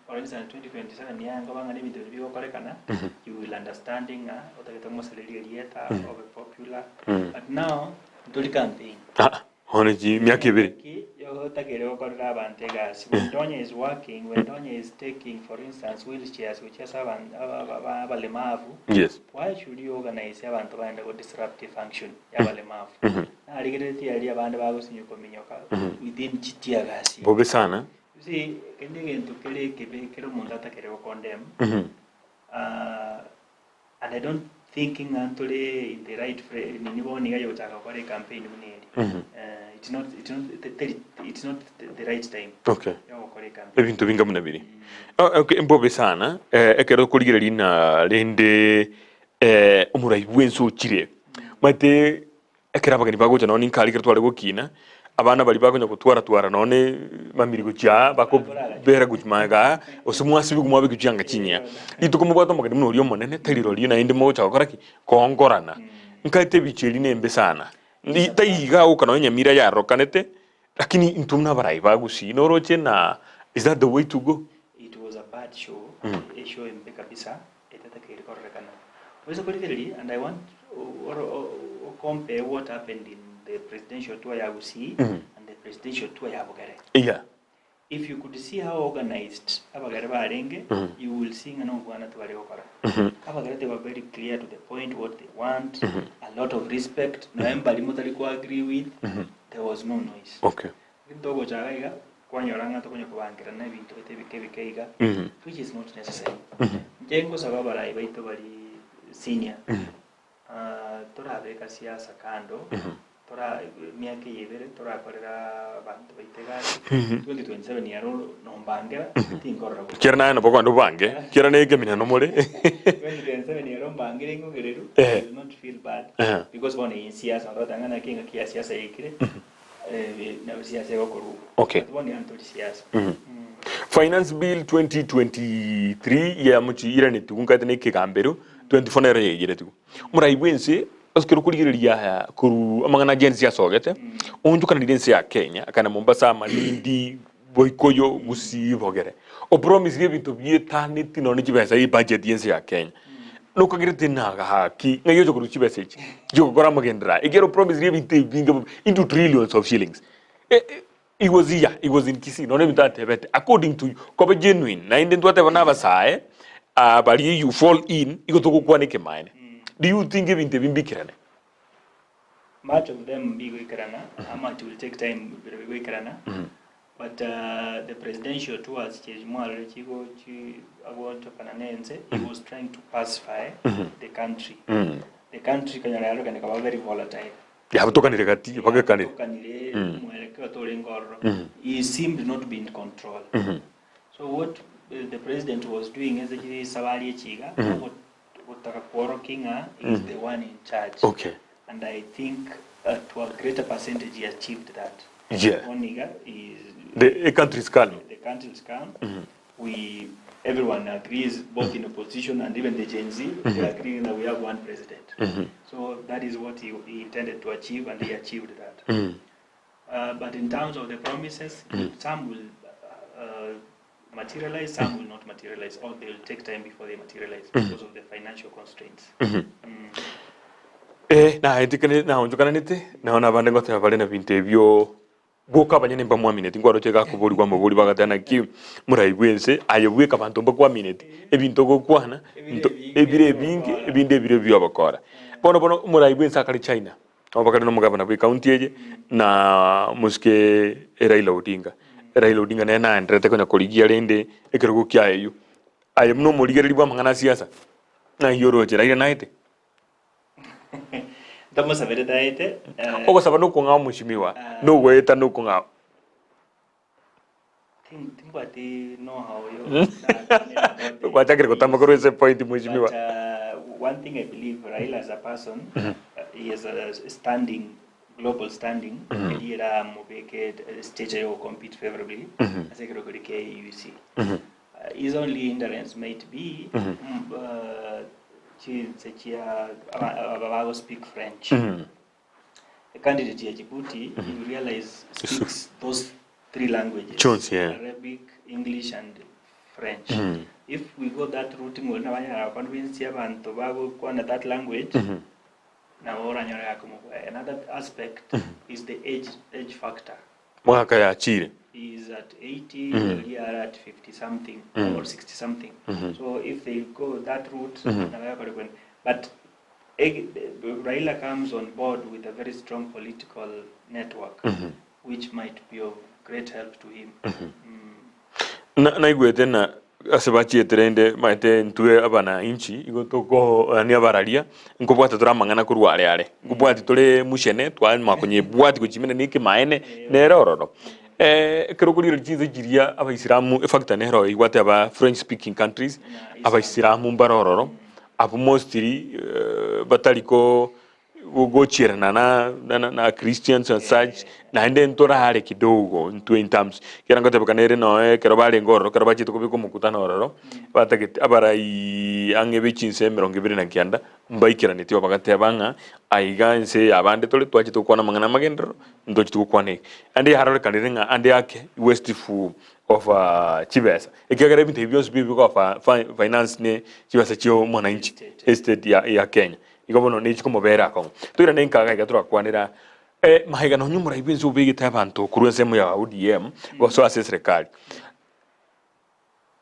For instance 2027 niango bang'ana ebinto biria bigokorekana, Mhm. you will understand ng'a otagete mosererie erieta, Mhm. obe popular. Mhm. But now, ntori campaign. Ah, bono chi miaka ebere. Ki otakeire gokorera abanto egasi. When Donya is working, when Donya is taking for instance wheelchairs gochia ase aban- aba- aba- abalemavu, Yes. why should you organise abanto bagende go disrupt efunction ya abalemavu? Mhm. Narigereretie aria abande bagosinywa kominyoka Mhm. within chitiagasi. Bobe sana. You see, kende egento kere ekebe kere omonto atakere go condemn, Mhm. ah, and I don't think ng'a ntore in the right fra- nini bono iga yogochaka gokora ecampaign buna eri. Mhm. Eh, it's not, it's not, te- teri, it's not the right time Okay. yogokora ecampaign. Ebinto binga buna biri. Oh, okay, mbobe sana. Eh, ekero okorigereria na rende eh, omorai bwense ochire. Omanyete Ekero abageni bagocha nonya ninka aria ekero tware gokina, abana baria bakonya gotwara-twara nonya ne mamiri gochia aa, bakobera gochia magega aa, gose mwasibigwa mwabekwa chianga chinyia. Rituko mobwate omogeni buna oria omonene, tari rirorio naende mogocha gokora ki? Koongorana. Nkaete ebicha eria nembe sana. Ndi taiga iga oka nonya Nyamira yarokanete, lakini intwe buna abarai ba Gusii noroche na is that the way to go? It was a bad show, Mm. eshow embe kabisa, etatakeire kororekana. Oise korigereria and I want o compare what happened in the presidential tour ya Gusii and the presidential tour ya Bugere. Yeah. If you could see how organized abagere barenge, you will see ng'a nobwana tibari gokora. Abagere they were very clear to the point what they want, a lot of respect, noe mbari motari ko agree with, there was no noise. Okay. Lakini togocha iga iga, kwanyora ng'a tokonya kobangerana ebinto bete ebike ebike iga, which is not necessary. Inche ngosaba abarai baito baria senior, ah, torabeka siasa kando, tora emiaka eye ebere torakorera abanto baito egasi, 2027 aro nombangera, tinkorora bobe. Ekiagera naye nabo kogenda obange, ekiagera na ekeminano more. 2027 ero mbangere ing'ogereru, I will not feel bad, because bono eye siasa, toteba ng'a naki engaki ya siasa yaikire, Okay. Finance Bill 2023 yamochiiranetigwe nkaete na ekegambero 24 nero yaigeretigwe. Omorai bwense ase kero okorigereria aya korwa amang'ana a Gen Z asogete, oonchokanire ense ya Kenya akagenda Mombasa, Malindi, Boikoyo, Gusii, Bogere. Opromisire ebinto bietaneti nonye chibesa ebudget y'ense ya Kenya. Nokagerete na gaki ng'ai oche korwa chibesa echi chiogokora amagenderero aya ekiagera opromisire ebinto ebinge bobe into trillions of shillings. He was here, he was in Kisii nonya ebinto atebete according to you kobe genuine naende ntwateba na abasae ah baria you fall in igo togokwana ekemaene. Do you think ebinto ebi mbikerane? Much of them mbigoikerana ama it will take time bire bigoikerana But the presidential tours chiria mwarorire chigo chi agochokana na ense he was trying to pacify the country the country kanyora yarokana ekaba very volatile Yabatokanire gati bagekanire. Yabatokanire omwerekeo torenge ororo he seemed not to be in control so what the president was doing ase chisabari echi iga gotaka kworokia ng'a he is the one in charge Okay. and I think to a greater percentage he achieved that. Yeah. Bono iga is The country is calm. The country is calm. We everyone agrees both in opposition and even the Gen Z they agree that we have one president. So that is what he intended to achieve and he achieved that. But in terms of the promises, some will materialize, some will not materialize, or they will take time before they materialize because of the financial constraints. Eh, naetikane naonchokananete nao nabande ngoteba bare na binto ebio boka abanyene mbamwamineti nkwaroche gakoborigwa amabori bagateba naki morai bwense aye bweka abanto mbakwamineti ebinto ogokwana nto ebire ebinge ebinde ebire biobokora bono bono omorai bwense akare China Nabo bakare nomogabana bw'ecounty eye, na omosike Raila Odinga. Raila Odinga nere naenderete konya korigia rende ekerogo kiaye eyio. Aye buna omorigereria bw'amang'ana a siasa, naki oroche Raila naete? Ntomosaberete aete, eh, Ogosaba nokong'ao mweshimiwa, nogoeta nokong'ao. Tin- timbwati know-how yo nakwanera about the Gwachakire gotama korwa ase point mweshimiwa. But, uh, one thing I believe Raila as a person, he has a standing, global standing, eri eramobeke stage ya compete favorably ase ekero keri kia AUC. His only hindrance might be chinse chia aba bago speak French. A candidate ya Djibouti, you realize, speaks those three languages. Chonsi, yeah. Arabic, English and French. If we go that route ng'ori nabanyara convince abantu bagokwana that language, nabo oranyore gakomobua. Another aspect is the age factor. Mwaka yachire. He is at 80, mm are at 50 something or 60 something. So if they go that route, nabo yakore kwen- but Raila comes on board with a very strong political network, which might be of great help to him. Naigwete na ase bachiete rende maete ntwe abananchi igo toko yaani abararia nkobwata tore amang'ana korwa are are nkobwati tore mushene twanyuma konyebwati gochimena na ekemaene nere ororo. Ekero okorigereria chinse chiria abaisilamu efactor nero igwate aba French speaking countries abaisilamu mbare ororo abwo mostly batari ko gochierana na na na Christians and such naende ntorare kidogo intwe in terms ekero ngotebekana ere noe ekero barenge ororo ekero bachete kobeka omokutano ororo batagete abarai ang'e be chinse emerongo ebere na kianda mbaikeraneti oo bagateba ng'a aiga ense eye abande tore twachete gokwana amang'ana amagenderero ntocheti gokwana iga. Ande yarorekanire ng'a ande ake wasteful of chibesa ekiagera ebinto ebi bionsi bigofa finance ne chibesa chia omwananchi estate ya ya Kenya. Igo bono nechi komobera akong'u. Toirane nkaga iga torakwanera eh, magega nonye omorai bwensi obegete abanto korwa ensemo ya ODM gosoa ase eserekari.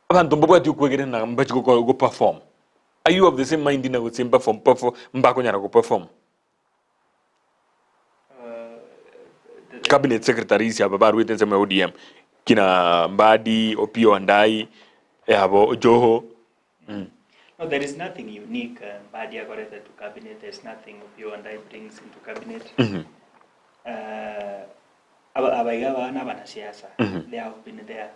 Abanto mbabwati okwegerena mbachi goko go perform. Are you of the same mind na gose mbaform perform mbakonyara go perform? Cabinet secretaries aba barwete ensemo ya ODM kina Mbadi, Opiyo Wandayi, abo Joho. No, there is nothing unique Mbadi akorete to cabinet. There is nothing Opiyo Wandayi brings into cabinet. Aba abaiga aba na abanasiasa. They have been there.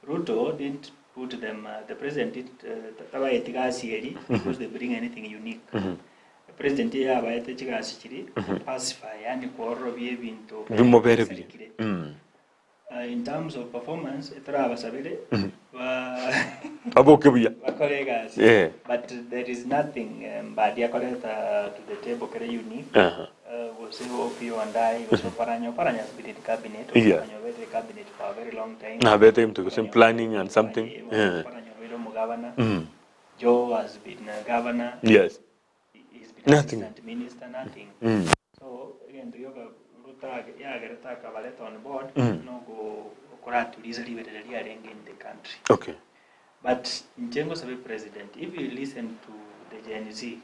Ruto didn't put them, the president didn't, tabaeti gasi eri because they bring anything unique. The president yabaete chigasi chiri pacify, yani kwororobia ebinto Bimobere buya. bisarikire. In terms of performance, etorabasabere ba Baboke buya. bakore egasi. But there is nothing Mbadi akoreta to the table kere unique. Gose Opiyo Wandayi, gose Oparanya. Oparanya has been in cabinet. Oparanya oberire cabinet for a very long time. Nabete into gose planning and something. Oparanya obeire omogavana. Joho has been a governor. He's been Nothing. assistant minister, nothing. So, egento gioka Ruto yagerete akabareta on board, nogo okoratuliza riberera riarenge in the country. But inche ngosabe president, if you listen to the Gen Z,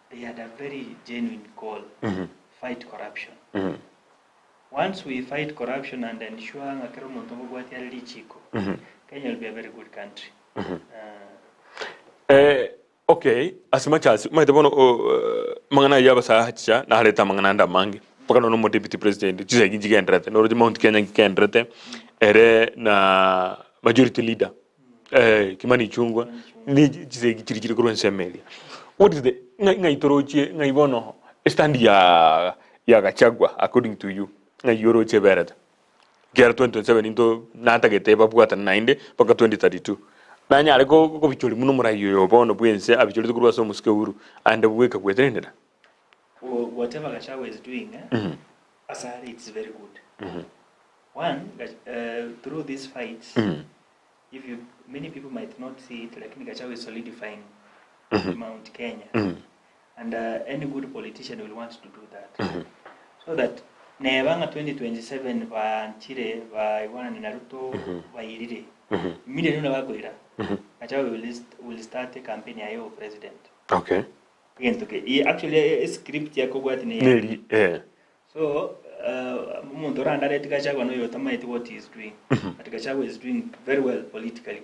they had a very genuine call, fight corruption. Once we fight corruption and ensure ng'a kera omonto ngobwatia are richiko, Kenya will be a very good country. Okay, as much as omanyete bono amang'ana ayio abasacha narete amang'ana ande amange mpaka nonya omo deputy president chisegi nchigenderete noroche Mount Kenya nkigenderete ere na majority leader Kimani Ichung'wa ni chisegi chiria chire korwa ensemo eria. What is the ng'ai ng'ai torochie ng'ai bono estand ya ya Gachagua according to you ng'ai oroche eberete? Ekiagera 2027 into natagete babwatane naende mpaka 2032. Nanyare kobichoria buna omorai oyo bono bwense abichorete korwa ase omosike Uhuru aende bweka gwetenenera. Whatever Gachagua is doing, asare it's very good. One, through these fights, if you, many people might not see it, lakini Gachagua is solidifying Mount Kenya. And any good politician will want to do that. So that neba ng'a 2027 banchire baigwanane na Ruto bairire. Immediately buna bakoira, Gachagua will start a campaign yaye ya president. Egento ke actually script yakobwati ne Neri eh. So omonto orandareti Gachagua noyo otamaeti what he is doing. But Gachagua is doing very well politically.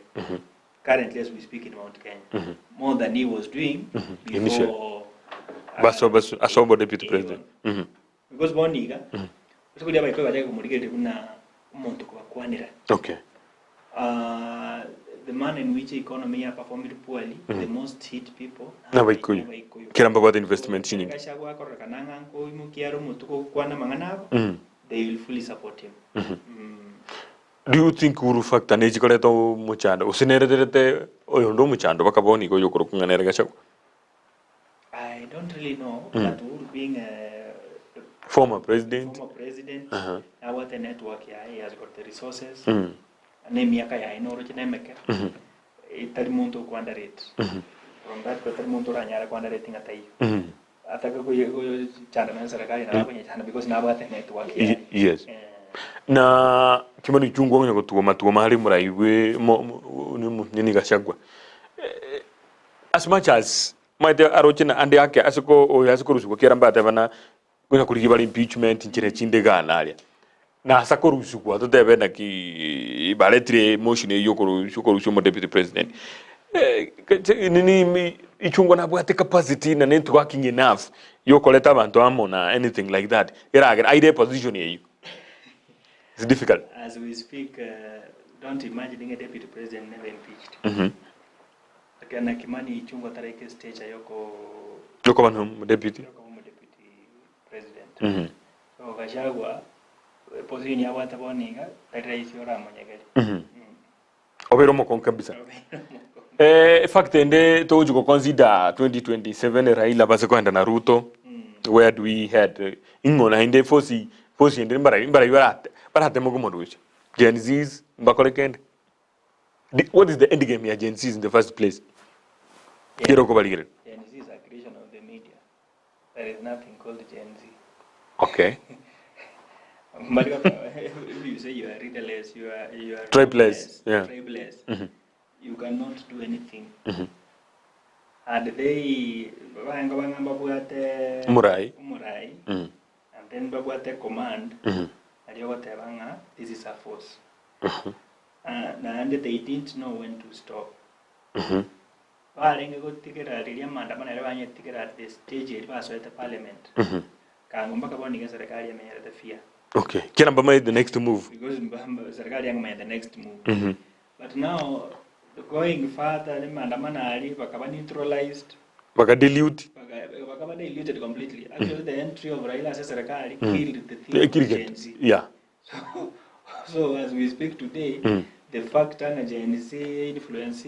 Currently as we speak in Mount Kenya. More than he was doing Initially. before Baso baso asobo deputy president. Because bono iga ase koria abaikoi bachake komorigereria buna omonto kobakwanera. the manner in which economy ya performed poorly, the most hit people N'abaikuyu. Kera mbabwate investment chinyinge. Gachagua akororekana ng'a nkoimokia are omotwe gokwana amang'ana abo, they will fully support him. Do you think Uhuru factor nechi koreta omochando gose nereterete oyonde omochando baka bono iga oyokorokwa ng'a nere Gachagua? I don't really know, but Uhuru being a Former president. former president, Aha. nabwate network yaye, he has got the resources, na emiaka yaye noroche nemeke, etari monto okwandarate. From that tari monto oranyare kwandarate ng'a taiyo. Atake koyechanda na serikali nabo akonyechanda because nabwate network yaye. Yes. Na Kimani Ichung'wa onye gotugoma tugoma are morai bwe mo- mo- mo- nini Gachagua. Eh, As much as maete aroche na ande ake ase ko oyo ase korusigwa kera mbateba na konya korigia bare impeachment nchera chinde igaa na aria. Na ase akorusigwa totebe naki baretire motion eywo yokorusia okorusia omo deputy president. Eh, nini Ichung'wa nabwate capacity na networking enough yokoreta abanto amo na anything like that eragere aire eposition eywo. It's difficult. As we speak, don't imagine ng'a deputy president never impeached. Akena Kimani Ichung'wa taraika estage yoko Yokoba no deputy. yokoba omo deputy president. So Gachagua position yabwate bono iga tari rahisi oramonyegeri. Obeire omokongu kabisa. Eh, fact ende togochi go consider 2027 Raila base koenda na Ruto. Where do we head? Ing'o naende force force ende mbarai mbarai barate barateme komorusia. Gen Zs mbakore kende. The, what is the end game ya Gen Zs in the first place? Kero okobarigereria. Gen Z is a creation of the media. There is nothing called Gen Z. Okay. But if you say you are leaderless, you are Tribeless, ruleless, yeah. tribeless, you cannot do anything. And they banga banga babwate Umurai. umurai and then babwate command ario goteba ng'a this is a force. Naende they didn't know when to stop. Barenge gotigera riria maandamano aria banyetigera at the stage eri basoete parliament. Kango mpaka bono iga serikali emenyerete fear. Okay. Kera mbamae the next move. Because serikali yang'amanya the next move. But now going further ni maandamano ari bakaba neutralized. Baka dilute. Bakaba diluted completely. Actually the entry of Raila ase serikali killed the thing Eh, of killed Gen it. Z. So as we speak today, the fact that Gen Z influence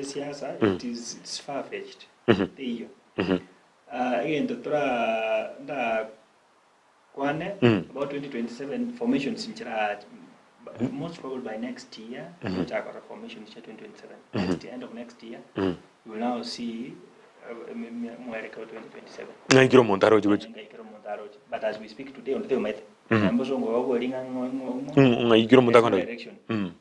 siasa, it's far fetched. Iyo. Again, tora nda kwane about 2027 formations nchira most probably by next year, mm formation cha 2027. Next year, end of next year, you will now see mwelekeo 2027. Ng'aikire omonto aroche gochia. Ng'aikire omonto aroche. But as we speak today, onde maite. Ambosongo wagoringa ng'o Ng'aikire omonto akondo. direction.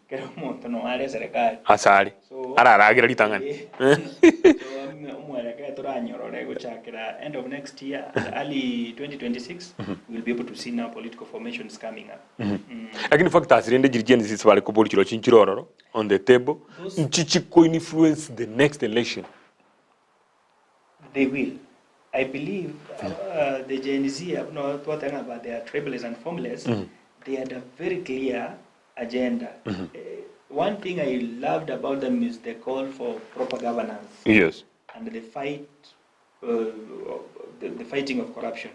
Kero omonto no are serikali. Asare. So Araragira ritang'ani. So omwelekeo toranyorore gochakera end of next year and early 2026 we will be able to see now political formations coming up. Lakini factors rende chiri Gen Zs bare kobori chiro chinchire ororo on the table nchichi ko influence the next election. They will. I believe the Gen Z, I know what talking about, they are tribeless and formless. They had a very clear agenda. One thing I loved about them is the call for proper governance. And the fight, the fighting of corruption.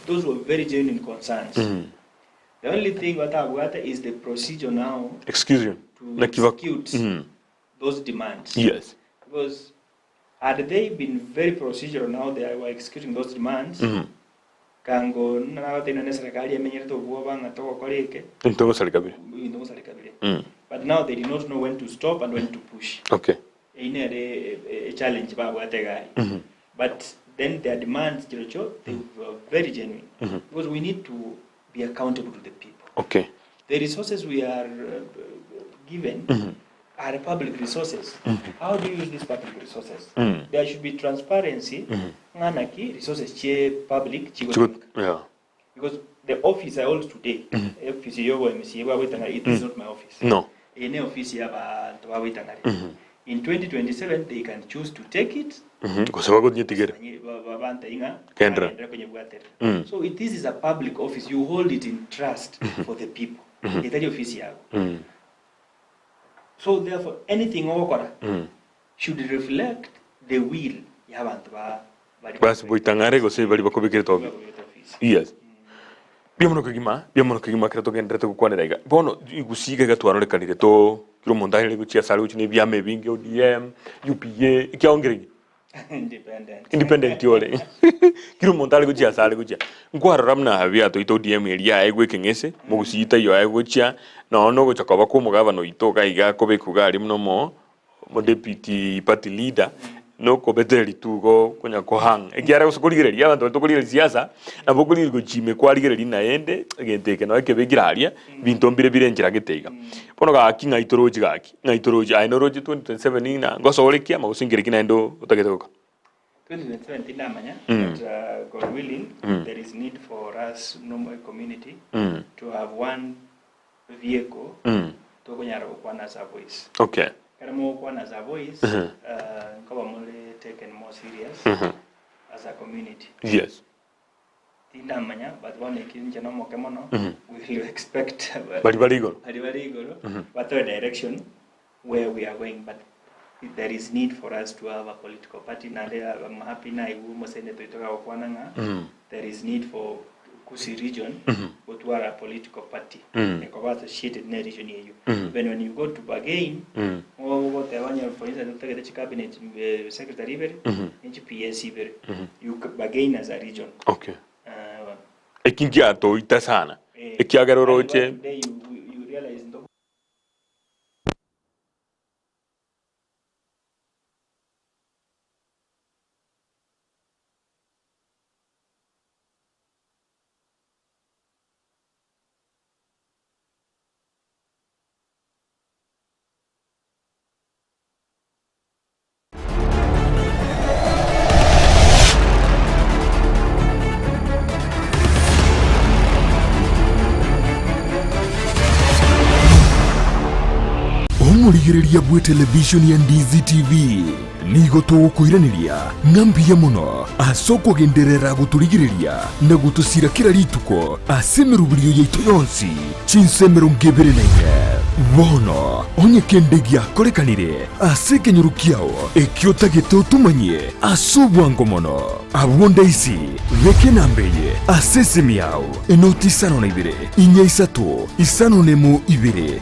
Those were very genuine concerns. The only thing what I've got is the procedure now. Excuse you. To Like you execute those demands. Because had they been very procedural now, they were executing those demands. Kango na ne serikali emenyerete obwoba ng'a togokoreke Ntogosareka bire. intogosareka bire. But now they did not know when to stop and when to push. Eine a challenge babwate gari. But then their demands, Jirocho, they were very genuine. Because we need to be accountable to the people. The resources we are given are public resources. How do you use these public resources? There should be transparency. Ng'anaki resources che public chigo. Yeah. Because the office I hold today, office yobo MCA babwetanga, it is not my office. No. Ene office y'abantu babwetangari. In 2027 they can choose to take it. Gose bagonyetigere. Kendra. So this is a public office. You hold it in trust for the people. Itari office yako. So therefore anything ogokora should reflect the will ya abanto ba bari Basi boitang'are gose baria bakobekerete office. Yes. Mbuya mono kegima, mbuya mono kegima ekero togendererete gokwanera iga. Bono gusii iga iga twarorekanire to kera omonto aere gochia ase are gochia na ebiama ebinge ODM, UPA, ekiaongereria? Independent. Independent ore. Kera omonto are gochia ase are gochia. Nkwarora buna biatoita ODM eria yaegwa ekeng'ese, mogusii taiyo aye gochia, nonya na ogocha koba kwa omogabana oito iga iga akobekwa iga aria buna omo omodeputy party leader, nokobetera rituko konya kohang ekiagera gose korigereria abanto baria tokorigereria siasa, nabo okorigereria gochia ime kwarigereria naende egento eke nonye kebekire aria, ebinto mbire bire enchera gete iga. Bono gaki ng'ai torochi gaki, ng'ai torochi aye noroche 2027 ng'a ngosore ki ama gose nkere ki naende otagete gokora? 2027 tindamanya Mm. but God willing Mm. there is need for us normal community Mm. to have one vehicle Mm. tokonyara gokwana as a voice. Okay. Ekero mogokwana as a voice Mhm. nkoba more taken more serious Mhm. as a community. Yes. Tindamanya but bono eki inche nomoke mono Mhm. we will expect Baria bare igoro. baria bare igoro Mhm. batoe direction where we are going but there is need for us to have a political party naende I'm happy naigwa omosenetor oito gagokwana ng'a Mhm. there is need for Gusii region Mhm. gotwara a political party Mhm. ekoba associated ne region eyio Mhm. even when you go to bargain Mhm. ogoteba onye for instance otagete chi cabinet eh, secretary ibere Mhm. ne chi PS ibere Mhm. you bargain as a region Okay. uh, Eki ngiatoita sana, eh, ekiagera and oroche one day you, you realize ndo Omorigereria bw'etelevishoni ya Ndizi TV nigo togokoiraneria ng'a mbuya mono ase okogenderera gotorigereria na gotosira kera rituko ase emeroberio yaito yonsi chinsa 24. Bono onye kende giakorekanire ase ekenyoro kiao ekio otagete otomanyie ase obwango mono, abwo ndaisi beka enamba eye ase esimi yao, enoti 52 4 3 5 1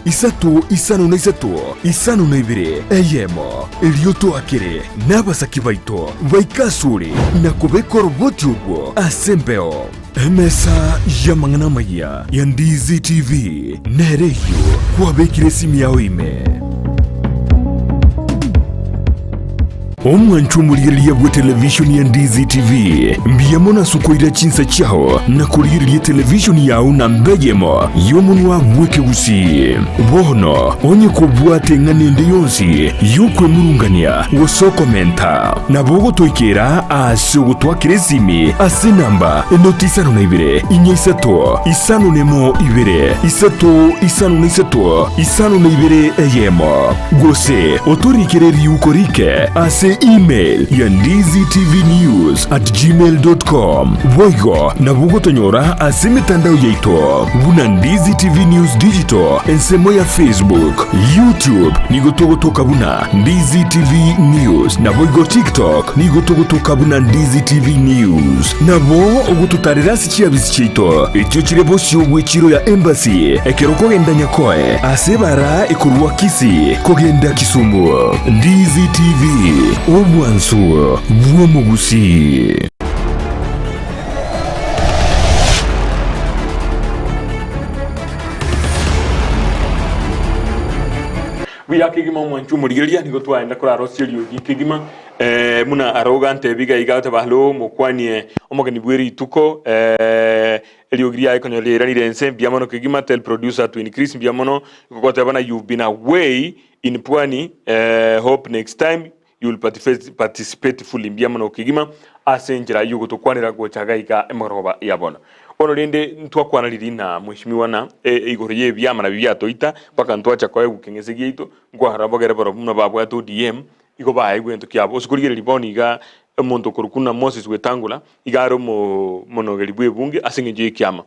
2 3 5 3 5 1, erio toakere nabasaki baito baike asore na kobeka oroboti orwo ase embeo. Emesa y'amang'ana amayia ya Ndizi TV nere eyio kwabekire esimi yao ime. Omwancho omorigereria bwe televishoni ya Ndizi TV, mbuya mono ase okoira chinsa chiao na korigereria televishoni yao namba eyemo y'omonwa bw'ekegusii. Bono onye kobwate eng'ana ende yonsi y'okwemurungania gose okomenta, nabo ogotoikera ase ogotwakera esimi ase enamba enoti 52 4 3 1 2 3 5 3 52 1, gose otorikere riuko rike ase email ya ndizitvnews@gmail.com. Boigo nabo ogotonyora ase emetandao yaito buna Ndizi TV News Digital ensemo ya Facebook, YouTube nigo togotoka buna Ndizi TV News, naboigo TikTok nigo togotoka buna Ndizi TV News. Nabo ogototarera ase chiabisi chiaito echio chire bosio bw'echiro ya Embassy ekero okogenda Nyakoe ase ebara ekorwa Kisii kogenda Kisumu. Ndizi TV, obwansu bw'omogusii. Buya kegima omwanchi omorigereria nigo twaenda korarosia eriogi kegima eh, buna aroga ntebi iga iga oteba halo mokwanie omogeni bwe rituko eh, eriogi riaye konya riairanire ense mbuya mono kegima tell producer to increase mbuya mono goteba na you've been away in pwani eh, hope next time you will participate fully mbuya mono kegima ase enchera yogotokwanera gocha iga iga emegoroba ya bono. Bono rende ntwakwana riria na mweshimiwa na igoro y'ebiama nabio biatoita mpaka ntwacha koegwa keng'ese giaito nkwarora bogere barobwo buna babwate ODM igo baegwa egento kiabo. Ase korigereria bono iga omonto okorokwa buna Moses Wetangula iga are omonogeri bw'ebunge ase eng'encho y'ekiama.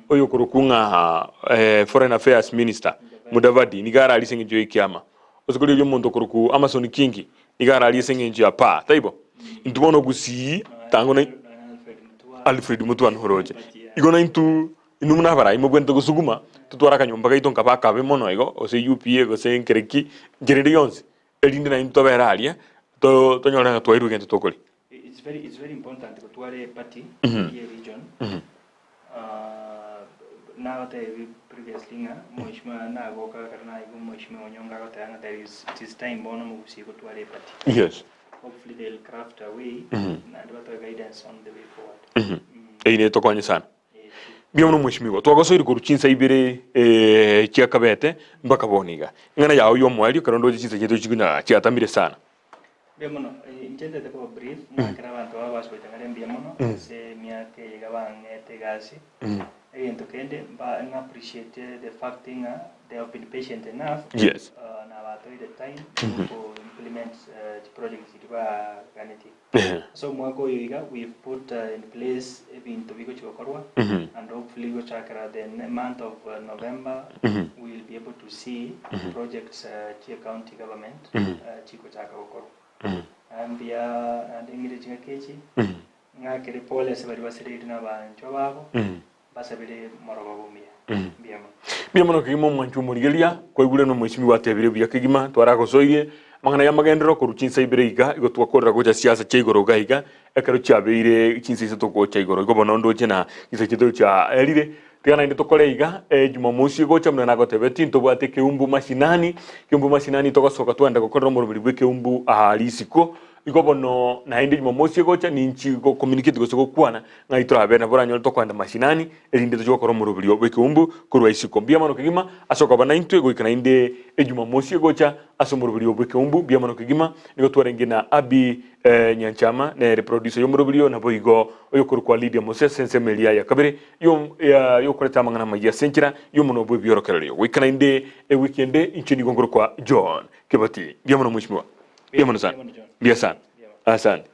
Oyokorokwa ng'a Foreign Affairs Minister Mudavadi nigo arari ase eng'encho y'ekiama. Gose korigereria omonto okorokwa Amason Kingi, nigo ararie ase eng'encho ya paa, taibo? Intwe bono gusii tango na Alfred Mutua noroche. Igo naintwe inwe buna abarai mobwenerete gosuguma totware akanyomba gaito nkabe akabe mono igo, gose UPA gose nkere ki, nchera ende yonsi, erinde naintwe tobere aria, to tonyore ng'a twairwe egento tokoria. It's very, it's very important gotwara eparty ye region. Nagotebi previously ng'a mheshimiwa nagoka ekero naigwa mheshimiwa Onyonga agoteba ng'a there is, it is time bono omogusii gotwara eparty. Hopefully they'll craft a way naende batoe guidance on the way forward. Eyio netokonye sana. Mbuya mono mheshimiwa, twagosoire korwa chinsa ibere chia kabete mpaka bono iga. Eng'ana yao y'omoerio ekero ndoche chinsa chiaito chikonya chiatamire sana. Mbuya mono, inche ntete koba brief, ng'a ekero abanto baba basoete ng'are mbuya mono ase emiaka eye iga bang'ete egasi. Egento kende mba ng'a appreciate the fact ng'a they have been patient enough na batoire time ko implement chiproject chiria baganetie. Ase omwaka oyo iga we've put in place ebinto bigochi gokorwa and hopefully gochakera the month of November we will be able to see projects chie county government chigochaka gokorwa. Naende mbuya naende ng'ire chingaki echi ng'akere pole ase baria basereiri na abanchwa babo mbasabere morogoba omuya. Mbuya mono. Mbuya mono kegima omwanchi omorigereria, kwaigure nomwesimi gwatebire buya kegima, twaragosoirie amang'ana y'amagenderero korwa chinsa ibere iga, igo twakorera gocha siasa chia igoro iga iga, ekero chiabeire chinsa isato gocha igoro. Igo bono ndoche na chinsa chiaito chiaerire, tiga naende tokore iga, jumamosi egocha buna nagotebetie ntobwate ekeumbu mashinani, ekeumbu mashinani togosoka twagenda gokorera omoroberi bw'ekeumbu aa risiko, Igo bono naende Jumamosi egocha ninchi go communicate gose gokwana ng'ai torabe nabo oranyore tokoenda mashinani erinde tochie gokora omoroberio bw'ekeumbu korwa isiko. Mbuya mono kegima ase okoba naintwe goika naende Ejumamosi egocha ase omoroberio bw'ekeumbu. Mbuya mono kegima. Nigo twarenge na Abby Nyanchama nere producer y'omoroberio naboigo oyokorokwa Lydia Mose ase ensemo eria ya kabere yokoreta amang'ana amayia ase enchera y'omonwa bw'ebiorokererio. Goika naende ewiki ende inche nigo nkorokwa John Kebati. Mbuya mono mweshimiwa. Mbuya mono sana. Mbuya sana. Asante.